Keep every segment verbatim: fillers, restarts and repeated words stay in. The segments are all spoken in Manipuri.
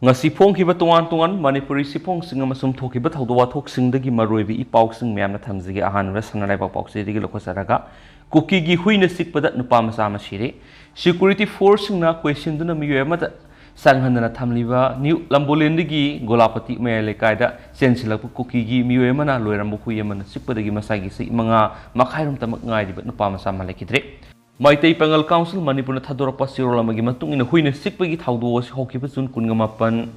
ꯉꯁꯤ ꯐꯣꯡꯈꯤꯕ ꯇꯣꯉꯥꯟ ꯇꯣꯉꯥꯟ ꯃꯅꯤꯄꯨꯔꯤ ꯆꯦꯐꯣꯡꯁꯤꯡ ꯑꯃꯁꯨꯡ ꯊꯣꯛꯈꯤꯕ ꯊꯧꯗꯣꯛ ꯋꯥꯊꯣꯛꯁꯤꯡꯗꯒꯤ ꯃꯔꯨꯑꯣꯏꯕ ꯏ ꯄꯥꯎꯁꯤꯡ ꯃꯌꯥꯝꯅ ꯊꯝꯖꯒꯦ꯫ ꯑꯍꯥꯟꯕꯗ ꯁꯅꯥ ꯂꯩꯕꯥꯛ ꯄꯥꯎꯆꯦꯗꯒꯤ ꯂꯧꯈꯠꯆꯔꯒ, ꯀꯨꯀꯤꯒꯤ ꯍꯨꯏꯅ ꯆꯤꯛꯄꯗ ꯅꯨꯄꯥ ꯃꯆꯥ ꯑꯃ ꯁꯤꯔꯦ꯫ ꯁꯦꯀ꯭ꯌꯨꯔꯤꯇꯤ ꯐꯣꯔꯁꯁꯤꯡꯅ ꯀꯣꯏꯁꯤꯟꯗꯨꯅ ꯃꯤꯑꯣꯏ ꯑꯃꯗ ꯆꯪꯍꯟꯗꯅ ꯊꯝꯂꯤꯕ ꯅ꯭ꯌꯨ ꯂꯝꯕꯣꯂꯦꯟꯗꯒꯤ ꯒꯣꯂꯥꯄꯇꯤ ꯃꯌꯥꯏ ꯂꯩꯀꯥꯏꯗ ꯆꯦꯟꯁꯤꯜꯂꯛꯄ ꯀꯨꯀꯤꯒꯤ ꯃꯤꯑꯣꯏ ꯑꯃꯅ ꯂꯣꯏꯔꯝꯕ ꯍꯨꯏ ꯑꯃꯅ ꯆꯤꯛꯄꯗꯒꯤ ꯃꯁꯥꯒꯤ ꯆꯍꯤ ꯃꯉꯥ ꯃꯈꯥꯏꯔꯣꯝꯇꯃꯛ ꯉꯥꯏꯔꯤꯕ ꯅꯨꯄꯥ ꯃꯆꯥ ꯑꯃ ꯂꯩꯈꯤꯗ꯭ꯔꯦ꯫ ꯃꯩꯇꯩ ꯄꯥꯉꯜ ꯀꯥꯎꯟꯁꯤꯜ ꯃꯅꯤꯄꯨꯔꯅ ꯊꯥꯗꯣꯔꯛꯄ ꯆꯦꯔꯣꯜ ꯑꯃꯒꯤ ꯃꯇꯨꯡ ꯏꯟꯅ, ꯍꯨꯏꯅ ꯆꯤꯛꯄꯒꯤ ꯊꯧꯗꯣꯛ ꯑꯁꯤ ꯍꯧꯈꯤꯕ ꯖꯨꯟ ꯀꯨꯟꯃꯥꯄꯟ,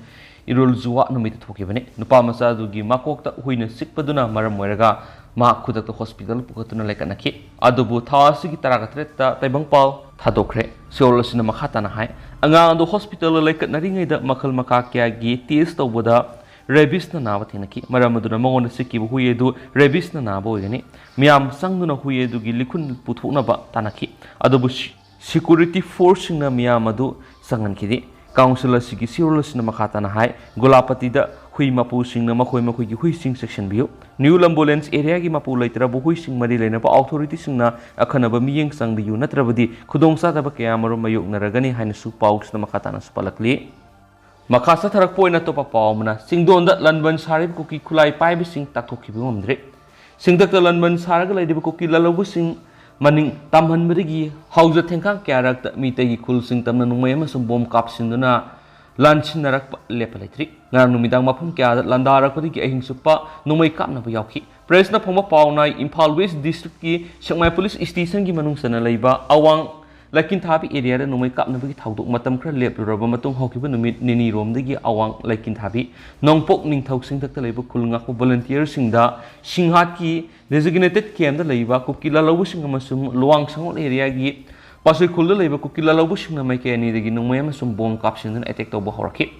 ꯏꯔꯣꯜ ꯖꯨꯋꯥ ꯅꯨꯃꯤꯠꯇ ꯊꯣꯛꯈꯤꯕꯅꯤ꯫ ꯅꯨꯄꯥ ꯃꯆꯥ ꯑꯗꯨꯒꯤ ꯃꯀꯣꯛꯇ ꯍꯨꯏꯅ ꯆꯤꯛꯄꯗꯨꯅ ꯃꯔꯝ ꯑꯣꯏꯔꯒ ꯃꯍꯥꯛ ꯈꯨꯗꯛꯇ ꯍꯣꯁꯄꯤꯇꯥꯜ ꯄꯨꯈꯠꯇꯨꯅ ꯂꯩꯈꯠꯅꯈꯤ꯫ ꯑꯗꯨꯕꯨ ꯊꯥ ꯑꯁꯤꯒꯤ ꯇꯔꯥꯒ ꯇꯔꯦꯠꯇ ꯇꯥꯏꯕꯪꯄꯥꯜ ꯊꯥꯗꯣꯛꯈ꯭ꯔꯦ꯫ ꯆꯦꯔꯣꯜ ꯑꯁꯤꯅ ꯃꯈꯥ ꯇꯥꯅ ꯍꯥꯏ, ꯑꯉꯥꯡ ꯑꯗꯨ ꯍꯣꯁꯄꯤꯇꯥꯜꯗ ꯂꯩꯈꯠꯅꯔꯤꯉꯩꯗ ꯃꯈꯜ ꯃꯈꯥ ꯀꯌꯥꯒꯤ ꯇꯦꯁ ꯇꯧꯕꯗ ꯔꯦꯕꯤꯁꯅ ꯅꯥꯕ ꯊꯦꯡꯅꯈꯤ꯫ ꯃꯔꯝ ꯑꯗꯨꯅ ꯃꯉꯣꯟꯗ ꯆꯤꯛꯈꯤꯕ ꯍꯨꯏ ꯑꯗꯨ ꯔꯦꯕꯤꯁꯅ ꯅꯥꯕ ꯑꯣꯏꯒꯅꯤ꯫ ꯃꯤꯌꯥꯝ ꯆꯪꯗꯨꯅ ꯍꯨꯏ ꯑꯗꯨꯒꯤ ꯂꯤꯈꯨꯟ ꯄꯨꯊꯣꯛꯅꯕ ꯇꯥꯟꯅꯈꯤ꯫ ꯑꯗꯨꯕꯨ ꯁꯤ-, ꯁꯦꯀ꯭ꯌꯨꯔꯤꯇꯤ ꯐꯣꯔꯁꯁꯤꯡꯅ ꯃꯤꯌꯥꯝ ꯑꯗꯨ ꯆꯪꯍꯟꯈꯤꯗꯦ꯫ ꯀꯥꯎꯟꯁꯤꯜ ꯑꯁꯤꯒꯤ ꯆꯦꯔꯣꯜ ꯑꯁꯤꯅ ꯃꯈꯥ ꯇꯥꯅ ꯍꯥꯏ, ꯒꯣꯂꯥꯄꯇꯤꯗ ꯍꯨꯏ ꯃꯄꯨꯁꯤꯡꯅ ꯃꯈꯣꯏ ꯃꯈꯣꯏꯒꯤ ꯍꯨꯏꯁꯤꯡ ꯆꯦꯛꯁꯤꯟꯕꯤꯌꯨ꯫ ꯅ꯭ꯌꯨ ꯂꯝꯕꯣꯂꯦꯟꯁ ꯑꯦꯔꯤꯌꯥꯒꯤ ꯃꯄꯨ ꯂꯩꯇ꯭ꯔꯕ ꯍꯨꯏꯁꯤꯡ ꯃꯔꯤ ꯂꯩꯅꯕ ꯑꯣꯊꯣꯔꯤꯇꯤꯁꯤꯡꯅ ꯑꯈꯟꯅꯕ ꯃꯤꯠꯌꯦꯡ ꯆꯪꯕꯤꯌꯨ, ꯅꯠꯇ꯭ꯔꯕꯗꯤ ꯈꯨꯗꯣꯡꯆꯥꯗꯕ ꯀꯌꯥ ꯑꯃꯔꯣꯝ ꯃꯥꯌꯣꯛꯅꯔꯒꯅꯤ ꯍꯥꯏꯅꯁꯨ ꯄꯥꯎꯁꯤꯗ ꯃꯈꯥ ꯇꯥꯅꯁꯨ ꯄꯜꯂꯛꯂꯤ꯫ ꯃꯈꯥ ꯆꯠꯊꯔꯛꯄ ꯑꯣꯏꯅ ꯑꯇꯣꯞꯄ ꯄꯥꯎ ꯑꯃꯅ, ꯆꯤꯡꯗꯣꯟꯗ ꯂꯟꯕꯟ ꯁꯥꯔꯤꯕ ꯀꯨꯀꯤ ꯈꯨꯠꯂꯥꯏ ꯄꯥꯏꯕꯁꯤꯡ ꯇꯥꯛꯊꯣꯛꯈꯤꯕ ꯉꯝꯗ꯭ꯔꯦ꯫ ꯆꯤꯡꯊꯛꯇ ꯂꯟꯕꯟ ꯁꯥꯔꯒ ꯂꯩꯔꯤꯕ ꯀꯨꯀꯤ ꯂꯥꯜꯍꯧꯕꯁꯤꯡ ꯃꯅꯤꯡ ꯇꯝꯍꯟꯕꯗꯒꯤ ꯍꯧꯖ ꯊꯦꯡꯈꯥꯡ ꯀꯌꯥꯔꯛꯇ ꯃꯤꯇꯩꯒꯤ ꯈꯨꯜꯁꯤꯡ ꯇꯝꯅ ꯅꯣꯡꯃꯩ ꯑꯃꯁꯨꯡ ꯕꯣꯝ ꯀꯥꯞꯁꯤꯟꯗꯨꯅ ꯂꯥꯟꯁꯤꯟꯅꯔꯛꯄ ꯂꯦꯞꯄ ꯂꯩꯇ꯭ꯔꯤ꯫ ꯉꯔꯥꯡ ꯅꯨꯃꯤꯗꯥꯡ ꯃꯐꯝ ꯀꯌꯥꯗ ꯂꯥꯟꯗꯥꯔꯛꯄꯗꯒꯤ ꯑꯍꯤꯡ ꯆꯨꯞꯄ ꯅꯣꯡꯃꯩ ꯀꯥꯞꯅꯕ ꯌꯥꯎꯈꯤ꯫ ꯄ꯭ꯔꯦꯁꯅ ꯐꯪꯕ ꯄꯥꯎꯅ ꯍꯥꯏ, ꯏꯝꯐꯥꯜ ꯋꯦꯁ ꯗꯤꯁꯇ꯭ꯔꯤꯛꯀꯤ ꯁꯦꯛꯃꯥꯏ ꯄꯨꯂꯤꯁ ꯁ꯭ꯇꯦꯁꯟꯒꯤ ꯃꯅꯨꯡ ꯆꯟꯅ ꯂꯩꯕ ꯑꯋꯥꯡ ꯂꯩꯀꯤꯟꯊꯥꯕꯤ ꯑꯦꯔꯤꯌꯥꯗ ꯅꯣꯡꯃꯩ ꯀꯥꯞꯅꯕꯒꯤ ꯊꯧꯗꯣꯛ ꯃꯇꯝ ꯈꯔ ꯂꯦꯞꯂꯨꯔꯕ ꯃꯇꯨꯡ, ꯍꯧꯈꯤꯕ ꯅꯨꯃꯤꯠ ꯅꯤꯅꯤꯔꯣꯝꯗꯒꯤ ꯑꯋꯥꯡ ꯂꯩꯀꯤꯟꯊꯥꯕꯤ ꯅꯣꯡꯄꯣꯛ ꯅꯤꯡꯊꯧ ꯆꯤꯡꯊꯛꯇ ꯂꯩꯕ ꯈꯨꯜ ꯉꯥꯛꯄ ꯚꯣꯂꯨꯟꯇꯤꯌꯔꯁꯤꯡꯗ ꯁꯤꯡꯍꯥꯠꯀꯤ ꯗꯦꯖꯤꯒꯅꯦꯇꯦꯗ ꯀꯦꯝꯞꯇ ꯂꯩꯕ ꯀꯨꯀꯤ ꯂꯥꯜꯍꯧꯕꯁꯤꯡ ꯑꯃꯁꯨꯡ ꯂꯨꯋꯥꯡ ꯁꯪꯉꯣꯜ ꯑꯦꯔꯤꯌꯥꯒꯤ ꯄꯥꯁꯣꯏ ꯈꯨꯜꯗ ꯂꯩꯕ ꯀꯨꯀꯤ ꯂꯥꯜꯍꯧꯕꯁꯤꯡꯅ ꯃꯥꯏꯀꯩ ꯑꯅꯤꯗꯒꯤ ꯅꯣꯡꯃꯩ ꯑꯃꯁꯨꯡ ꯕꯣꯝ ꯀꯥꯞꯁꯤꯟꯗꯨꯅ ꯑꯦꯇꯦꯛ ꯇꯧꯕ ꯍꯧꯔꯛꯈꯤ꯫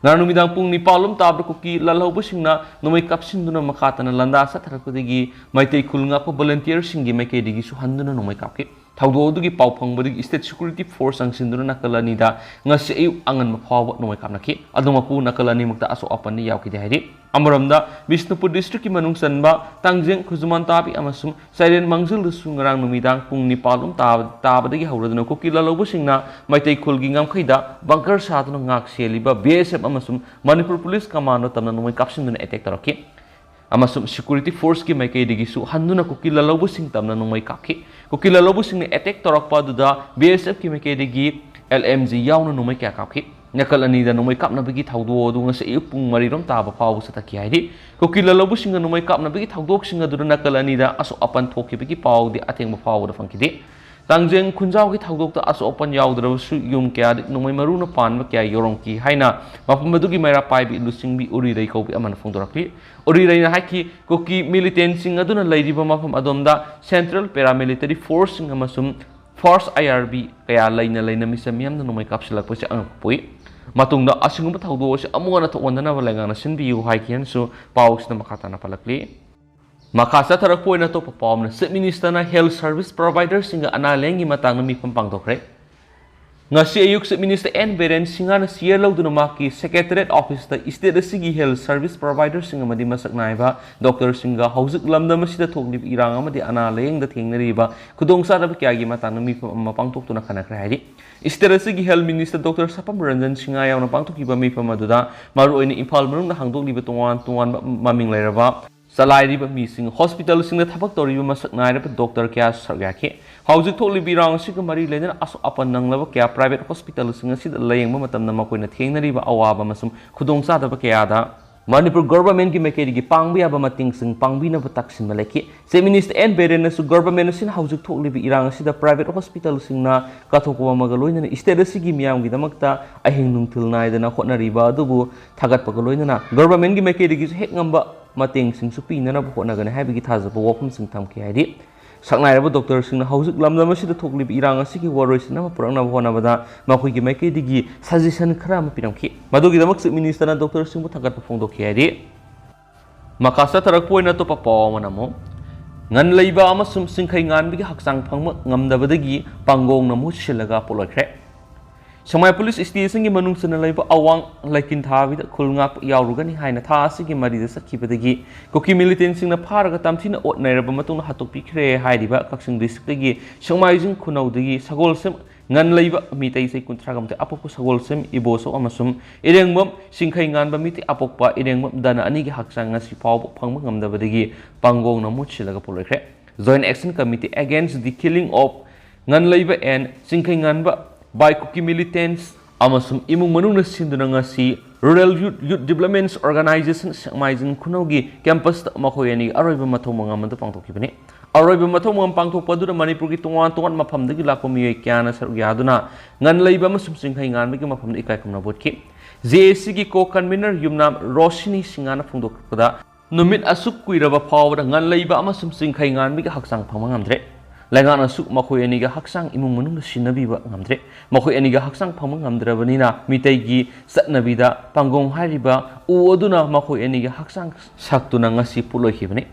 ꯉꯔꯥꯡ ꯅꯨꯃꯤꯗꯥꯡ ꯄꯨꯡ ꯅꯤꯄꯥꯜ ꯂꯣꯝ ꯇꯥꯕꯗ ꯀꯨꯀꯤ ꯂꯥꯜꯍꯧꯕꯁꯤꯡꯅ ꯅꯣꯡꯃꯩ ꯀꯥꯞꯁꯤꯟꯗꯨꯅ ꯃꯈꯥ ꯇꯥꯅ ꯂꯥꯟꯗꯥ ꯆꯠꯊꯔꯛꯄꯗꯒꯤ ꯃꯩꯇꯩ ꯈꯨꯜ ꯉꯥꯛꯄ ꯚꯣꯂꯨꯟꯇꯤꯌꯔꯁꯤꯡꯒꯤ ꯃꯥꯏꯀꯩꯗꯒꯤꯁꯨ ꯍꯟꯗꯨꯅ ꯅꯣꯡꯃꯩ ꯀꯥꯞꯈꯤ꯫ ꯊꯧꯗꯣꯛ ꯑꯗꯨꯒꯤ ꯄꯥꯎ ꯐꯪꯕꯗꯒꯤ state security force ꯆꯪꯁꯤꯟꯗꯨꯅ ꯅꯥꯀꯜ ꯑꯅꯤꯗ ꯉꯁꯤ ꯑꯌꯨꯛ ꯑꯉꯟꯕ ꯐꯥꯎꯕ ꯅꯣꯡꯃꯩ ꯀꯥꯞꯅꯈꯤ꯫ ꯑꯗꯨꯃꯛꯄꯨ ꯅꯥꯀꯜ ꯑꯅꯤꯃꯛꯇ ꯑꯁꯣꯛ ꯑꯄꯟꯗꯤ ꯌꯥꯎꯈꯤꯗꯦ ꯍꯥꯏꯔꯤ꯫ ꯑꯃꯔꯣꯝꯗ ꯕꯤꯁꯅꯨꯄꯨꯔ district ꯀꯤ ꯃꯅꯨꯡ ꯆꯟꯕ ꯇꯥꯡꯖꯦꯡ, ꯈꯨꯖꯨꯃꯥꯟ ꯇꯥꯕꯤ ꯑꯃꯁꯨꯡ ꯆꯥꯏꯔꯦꯟ ꯃꯥꯡꯖꯤꯜꯗꯁꯨ ꯉꯔꯥꯡ ꯅꯨꯃꯤꯗꯥꯡ ꯄꯨꯡ ꯅꯤꯄꯥꯜ ꯂꯣꯝ ꯇꯥꯕ-, ꯇꯥꯕꯗꯒꯤ ꯍꯧꯔꯗꯨꯅ ꯀꯨꯀꯤ ꯂꯥꯜꯍꯧꯕꯁꯤꯡꯅ ꯃꯩꯇꯩ ꯈꯨꯜꯒꯤ ꯉꯝꯈꯩꯗ bunker ꯁꯥꯗꯨꯅ ꯉꯥꯛ ꯁꯦꯜꯂꯤꯕ B S F ꯑꯃꯁꯨꯡ ꯃꯅꯤꯄꯨꯔ police commando ꯇꯝꯅ ꯅꯣꯡꯃꯩ ꯀꯥꯞꯁꯤꯟꯗꯨꯅ attack ꯇꯧꯔꯛꯈꯤ꯫ ꯑꯃꯁꯨꯡ security force ꯀꯤ ꯃꯥꯏꯀꯩꯗꯒꯤꯁꯨ ꯍꯟꯗꯨꯅ ꯀꯨꯀꯤ ꯂꯥꯜꯍꯧꯕꯁꯤꯡ ꯇꯝꯅ ꯅꯣꯡꯃꯩ ꯀꯥꯞꯈꯤ꯫ ꯀꯨꯀꯤ ꯂꯥꯜꯍꯧꯕꯁꯤꯡꯅ attack ꯇꯧꯔꯛꯄ ꯑꯗꯨꯗ B S F ꯀꯤ ꯃꯥꯏꯀꯩꯗꯒꯤ L M G ꯌꯥꯎꯅ ꯅꯣꯡꯃꯩ ꯀꯌꯥ ꯀꯥꯞꯈꯤ꯫ ꯅꯥꯀꯜ ꯑꯅꯤꯗ ꯅꯣꯡꯃꯩ ꯀꯥꯞꯅꯕꯒꯤ ꯊꯧꯗꯣꯛ ꯑꯗꯨ ꯉꯁꯤ ꯑꯌꯨꯛ ꯄꯨꯡ ꯃꯔꯤ ꯔꯣꯝ ꯇꯥꯕ ꯐꯥꯎꯕ ꯆꯠꯊꯈꯤ ꯍꯥꯏꯔꯤ꯫ ꯀꯨꯀꯤ ꯂꯥꯜꯍꯧꯕꯁꯤꯡꯅ ꯅꯣꯡꯃꯩ ꯀꯥꯞꯅꯕꯒꯤ ꯊꯧꯗꯣꯛꯁꯤꯡ ꯑꯗꯨꯗ ꯅꯥꯀꯜ ꯑꯅꯤꯗ ꯑꯁꯣꯛ ꯑꯄꯟ ꯊꯣꯛꯈꯤꯕꯒꯤ ꯄꯥꯎꯗꯤ ꯑꯊꯦꯡꯕ ꯐꯥꯎꯕꯗ ꯐꯪꯈꯤꯗꯦ꯫ ꯇꯥꯡꯖꯦꯡ ꯈꯨꯟꯖꯥꯎꯒꯤ ꯊꯧꯗꯣꯛꯇ ꯑꯁꯣꯛ ꯑꯄꯟ ꯌꯥꯎꯗ꯭ꯔꯕꯁꯨ ꯌꯨꯝ ꯀꯌꯥꯗ ꯅꯣꯡꯃꯩ ꯃꯔꯨꯅ ꯄꯥꯟꯕ ꯀꯌꯥ ꯌꯧꯔꯝꯈꯤ ꯍꯥꯏꯅ ꯃꯐꯝ ꯑꯗꯨꯒꯤ ꯃꯩꯔꯥ ꯄꯥꯏꯕꯤ ꯂꯨꯆꯤꯡꯕꯤ ꯎꯔꯤꯔꯩ ꯀꯧꯕꯤ ꯑꯃꯅ ꯐꯣꯡꯗꯣꯔꯛꯂꯤ꯫ ꯎꯔꯤꯔꯩꯅ ꯍꯥꯏꯈꯤ, ꯀꯨꯀꯤ militant ꯁꯤꯡ ꯑꯗꯨꯅ ꯂꯩꯔꯤꯕ ꯃꯐꯝ ꯑꯗꯣꯝꯗ central paramilitary force ꯁꯤꯡ ꯑꯃꯁꯨꯡ first I R B ꯀꯌꯥ ꯂꯩꯅ ꯂꯩꯅ ꯃꯤꯆꯝ ꯃꯤꯌꯥꯝꯅ ꯅꯣꯡꯃꯩ ꯀꯥꯞꯁꯤꯜꯂꯛꯄꯁꯤ ꯑꯉꯛꯄ ꯄꯣꯛꯏ꯫ ꯃꯇꯨꯡꯗ ꯑꯁꯤꯒꯨꯝꯕ ꯊꯧꯗꯣꯛ ꯑꯁꯤ ꯑꯃꯨꯛ ꯍꯟꯅ ꯊꯣꯛꯍꯟꯗꯅꯕ ꯂꯩꯉꯥꯛꯅ ꯁꯤꯟꯕꯤꯌꯨ ꯍꯥꯏꯈꯤ ꯍꯥꯏꯅꯁꯨ ꯄꯥꯎ ꯑꯁꯤꯗ ꯃꯈꯥ ꯇꯥꯅ ꯄꯜꯂꯛꯂꯤ꯫ ꯃꯈꯥ ꯆꯠꯊꯔꯛꯄ ꯑꯣꯏꯅ ꯑꯇꯣꯞꯄ ꯄꯥꯎ ꯑꯃꯅ, Chief Minister ꯅ health service provider ꯁꯤꯡꯒ ꯑꯅꯥ ꯂꯥꯌꯦꯡꯒꯤ ꯃꯇꯥꯡꯗ ꯃꯤꯐꯝ ꯄꯥꯡꯊꯣꯛꯈ꯭ꯔꯦ꯫ ꯉꯁꯤ ꯑꯌꯨꯛ Chief Minister N ꯕꯤꯔꯦꯟ ꯁꯤꯡꯍꯅ chair ꯂꯧꯗꯨꯅ ꯃꯍꯥꯛꯀꯤ Secretariat office ꯇ state ꯑꯁꯤꯒꯤ health service provider ꯁꯤꯡ ꯑꯃꯗꯤ ꯃꯁꯛ ꯅꯥꯏꯕ doctor ꯁꯤꯡꯒ ꯍꯧꯖꯤꯛ ꯂꯝꯗꯝ ꯑꯁꯤꯗ ꯊꯣꯛꯂꯤꯕ ꯏꯔꯥꯡ ꯑꯃꯗꯤ ꯑꯅꯥ ꯂꯥꯌꯦꯡꯗ ꯊꯦꯡꯅꯔꯤꯕ ꯈꯨꯗꯣꯡꯆꯥꯗꯕ ꯀꯌꯥꯒꯤ ꯃꯇꯥꯡꯗ ꯃꯤꯐꯝ ꯑꯃ ꯄꯥꯡꯊꯣꯛꯇꯨꯅ ꯈꯟꯅꯈ꯭ꯔꯦ ꯍꯥꯏꯔꯤ꯫ State ꯑꯁꯤꯒꯤ health minister doctor ꯁꯄꯝ Ranjan Singh ꯌꯥꯎꯅ ꯄꯥꯡꯊꯣꯛꯈꯤꯕ ꯃꯤꯐꯝ ꯑꯗꯨꯗ ꯃꯔꯨꯑꯣꯏꯅ ꯏꯝꯐꯥꯜ ꯃꯅꯨꯡꯗ ꯍꯥꯡꯗꯣꯛꯂꯤꯕ ꯇꯣꯉꯥꯟ ꯇꯣꯉꯥꯟꯕ ꯃꯃꯤꯡ ꯂꯩꯔꯕ ꯆꯂꯥꯏꯔꯤꯕ ꯃꯤꯁꯤꯡ, hospital ꯁꯤꯡꯗ ꯊꯕꯛ ꯇꯧꯔꯤꯕ ꯃꯁꯛ ꯅꯥꯏꯔꯕ doctor ꯀꯌꯥ ꯁꯔꯨꯛ ꯌꯥꯈꯤ꯫ ꯍꯧꯖꯤꯛ ꯊꯣꯛꯂꯤꯕ ꯏꯔꯥꯡ ꯑꯁꯤꯒ ꯃꯔꯤ ꯂꯩꯅꯅ ꯑꯁꯣꯛ ꯑꯄꯟ ꯅꯪꯂꯕ ꯀꯌꯥ private hospital ꯁꯤꯡ ꯑꯁꯤꯗ ꯂꯥꯌꯦꯡꯕ ꯃꯇꯝꯗ ꯃꯈꯣꯏꯅ ꯊꯦꯡꯅꯔꯤꯕ ꯑꯋꯥꯕ ꯑꯃꯁꯨꯡ ꯈꯨꯗꯣꯡꯆꯥꯗꯕ ꯀꯌꯥꯗ ꯃꯅꯤꯄꯨꯔ government ꯀꯤ ꯃꯥꯏꯀꯩꯗꯒꯤ ꯄꯥꯡꯕ ꯌꯥꯕ ꯃꯇꯦꯡꯁꯤꯡ ꯄꯥꯡꯕꯤꯅꯕ ꯇꯛꯁꯤꯟꯕ ꯂꯩꯈꯤ꯫ Chief Minister N ꯕꯤꯔꯦꯟꯅꯁꯨ government ꯑꯁꯤꯅ ꯍꯧꯖꯤꯛ ꯊꯣꯛꯂꯤꯕ ꯏꯔꯥꯡ ꯑꯁꯤꯗ private hospital ꯁꯤꯡꯅ ꯀꯠꯊꯣꯛꯄ ꯑꯃꯒ ꯂꯣꯏꯅꯅ state ꯑꯁꯤꯒꯤ ꯃꯤꯌꯥꯝꯒꯤꯗꯃꯛꯇ ꯑꯍꯤꯡ ꯅꯨꯡꯊꯤꯜ ꯅꯥꯏꯗꯅ ꯍꯣꯠꯅꯔꯤꯕ ꯑꯗꯨꯕꯨ ꯊꯥꯒꯠꯄꯒ ꯂꯣꯏꯅꯅ government ꯀꯤ ꯃꯥꯏꯀꯩꯗꯒꯤꯁꯨ ꯍꯦꯛ ꯉꯝꯕ ꯃꯇꯦꯡꯁꯤꯡꯁꯨ ꯄꯤꯅꯅꯕ ꯍꯣꯠꯅꯒꯅꯤ ꯍꯥꯏꯕꯒꯤ ꯊꯥꯖꯕ ꯋꯥꯐꯝꯁꯤꯡ ꯊꯝꯈꯤ ꯍꯥꯏꯗꯤ, ꯁꯛꯅꯥꯏꯔꯕ doctor ꯁꯤꯡꯅ ꯍꯧꯖꯤꯛ ꯂꯝꯗꯝ ꯑꯁꯤꯗ ꯊꯣꯛꯂꯤꯕ ꯏꯔꯥꯡ ꯑꯁꯤꯒꯤ ꯋꯥꯔꯣꯏꯁꯤꯟ ꯑꯃ ꯄꯨꯔꯛꯅꯕ ꯍꯣꯠꯅꯕꯗ ꯃꯈꯣꯏꯒꯤ ꯃꯥꯏꯀꯩꯗꯒꯤ suggestion ꯈꯔ ꯑꯃ ꯄꯤꯔꯝꯈꯤ꯫ ꯃꯗꯨꯒꯤꯗꯃꯛ Chief Minister ꯅ doctor ꯁꯤꯡꯕꯨ ꯊꯥꯒꯠꯄ ꯐꯣꯡꯗꯣꯛꯈꯤ ꯍꯥꯏꯔꯤ꯫ ꯃꯈꯥ ꯆꯠꯊꯔꯛꯄ ꯑꯣꯏꯅ ꯑꯇꯣꯞꯄ ꯄꯥꯎ ꯑꯃꯅ ꯑꯃꯨꯛ, ꯉꯟ ꯂꯩꯕ ꯑꯃꯁꯨꯡ ꯆꯤꯡꯈꯩ ꯉꯥꯟꯕꯒꯤ ꯍꯛꯆꯥꯡ ꯐꯪꯕ ꯉꯝꯗꯕꯗꯒꯤ ꯄꯥꯡꯒꯣꯡꯅ ꯃꯍꯨꯠ ꯁꯤꯜꯂꯒ ꯄꯣꯠꯂꯣꯏꯈ꯭ꯔꯦ꯫ ꯁꯦꯛꯃꯥꯏ ꯄꯨꯂꯤꯁ ꯁ꯭ꯇꯦꯁꯟꯒꯤ ꯃꯅꯨꯡ ꯆꯟꯅ ꯂꯩꯕ ꯑꯋꯥꯡ ꯂꯩꯀꯤꯟꯊꯥꯕꯤꯗ ꯈꯨꯜ ꯉꯥꯛꯄ ꯌꯥꯎꯔꯨꯒꯅꯤ ꯍꯥꯏꯅ ꯊꯥ ꯑꯁꯤꯒꯤ ꯃꯔꯤꯗ ꯆꯠꯈꯤꯕꯗꯒꯤ ꯀꯨꯀꯤ ꯃꯤꯂꯤꯇꯦꯟꯁꯤꯡꯅ ꯐꯥꯔꯒ ꯇꯝꯊꯤꯅ ꯑꯣꯠ ꯅꯩꯔꯕ ꯃꯇꯨꯡꯗ ꯍꯥꯠꯇꯣꯛꯄꯤꯈ꯭ꯔꯦ ꯍꯥꯏꯔꯤꯕ ꯀꯛꯆꯤꯡ ꯗꯤꯁꯇ꯭ꯔꯤꯛꯇꯒꯤ ꯁꯦꯛꯃꯥꯏꯖꯤꯡ ꯈꯨꯅꯧꯗꯒꯤ ꯁꯒꯣꯜꯁꯦꯝ ꯉꯟ ꯂꯩꯕ ꯃꯤꯇꯩ ꯆꯍꯤ ꯀꯨꯟꯊ꯭ꯔꯥꯒ ꯃꯥꯊꯣꯏ ꯑꯄꯣꯛꯄ ꯁꯒꯣꯜꯁꯦꯝ ꯏꯕꯣꯆꯧ ꯑꯃꯁꯨꯡ ꯏꯔꯦꯡꯕꯝ ꯆꯤꯡꯈꯩ ꯉꯥꯟꯕ ꯃꯤꯇꯩ ꯑꯄꯣꯛꯄ ꯏꯔꯦꯡꯕꯝ ꯗꯅ ꯑꯅꯤꯒꯤ ꯍꯛꯆꯥꯡ ꯉꯁꯤ ꯐꯥꯎꯕ ꯐꯪꯕ ꯉꯝꯗꯕꯗꯒꯤ ꯄꯥꯡꯒꯣꯡꯅ ꯃꯍꯨꯠ ꯁꯤꯜꯂꯒ ꯄꯣꯠꯂꯣꯏꯈ꯭ꯔꯦ꯫ Joint Action Committee Against the Killing of ꯉꯟ ꯂꯩꯕ and ꯆꯤꯡꯈꯩ ꯉꯥꯟꯕ by Kuki Militants ꯑꯃꯁꯨꯡ ꯏꯃꯨꯡ ꯃꯅꯨꯡꯅ ꯁꯤꯟꯗꯨꯅ ꯉꯁꯤ Rural Youth, Youth Development Organization ꯁꯦꯛꯃꯥꯏꯖꯤꯡ ꯈꯨꯅꯧꯒꯤ ꯀꯦꯝꯄꯁꯇ ꯃꯈꯣꯏ ꯑꯅꯤꯒꯤ ꯑꯔꯣꯏꯕ ꯃꯊꯧ ꯃꯉꯝ ꯑꯗꯨ ꯄꯥꯡꯊꯣꯛꯈꯤꯕꯅꯤ꯫ ꯑꯔꯣꯏꯕ ꯃꯊꯧ ꯃꯉꯝ ꯄꯥꯡꯊꯣꯛꯄ ꯑꯗꯨꯗ ꯃꯅꯤꯄꯨꯔꯒꯤ ꯇꯣꯉꯥꯟ ꯇꯣꯉꯥꯟꯕ ꯃꯐꯝꯗꯒꯤ ꯂꯥꯛꯄ ꯃꯤꯑꯣꯏ ꯀꯌꯥꯅ ꯁꯔꯨꯛ ꯌꯥꯗꯨꯅ ꯉꯟ ꯂꯩꯕ ꯑꯃꯁꯨꯡ ꯆꯤꯡꯈꯩ ꯉꯥꯟꯕꯒꯤ ꯃꯐꯝꯗ ꯏꯀꯥꯏ ꯈꯨꯝꯅꯕ ꯎꯠꯈꯤ꯫ ꯖꯦ ꯑꯦ ꯁꯤꯒꯤ ꯀꯣ ꯀꯟꯚꯤꯅꯔ ꯌꯨꯝꯅꯥꯝ ꯔꯣꯁꯤꯅꯤ ꯁꯤꯡꯍꯅ ꯐꯣꯡꯗꯣꯛꯄꯗ, ꯅꯨꯃꯤꯠ ꯑꯁꯨꯛ ꯀꯨꯏꯔꯕ ꯐꯥꯎꯕꯗ ꯉꯟ ꯂꯩꯕ ꯑꯃꯁꯨꯡ ꯆꯤꯡꯈꯩ ꯉꯥꯟꯕꯒꯤ ꯍꯛꯆꯥꯡ ꯐꯪꯕ ꯉꯝꯗ꯭ꯔꯦ꯫ ꯂꯩꯉꯥꯛꯅꯁꯨ ꯃꯈꯣꯏ ꯑꯅꯤꯒꯤ ꯍꯛꯆꯥꯡ ꯏꯃꯨꯡ ꯃꯅꯨꯡꯗ ꯁꯤꯟꯅꯕꯤꯕ ꯉꯝꯗ꯭ꯔꯦ꯫ ꯃꯈꯣꯏ ꯑꯅꯤꯒꯤ ꯍꯛꯆꯥꯡ ꯐꯪꯕ ꯉꯝꯗ꯭ꯔꯕꯅꯤꯅ ꯃꯤꯇꯩꯒꯤ ꯆꯠꯅꯕꯤꯗ ꯄꯥꯡꯒꯣꯡ ꯍꯥꯏꯔꯤꯕ ꯎ ꯑꯗꯨꯅ ꯃꯈꯣꯏ ꯑꯅꯤꯒꯤ ꯍꯛꯆꯥꯡ ꯁꯛꯇꯨꯅ ꯉꯁꯤ ꯄꯨꯠꯂꯣꯏꯈꯤꯕꯅꯤ꯫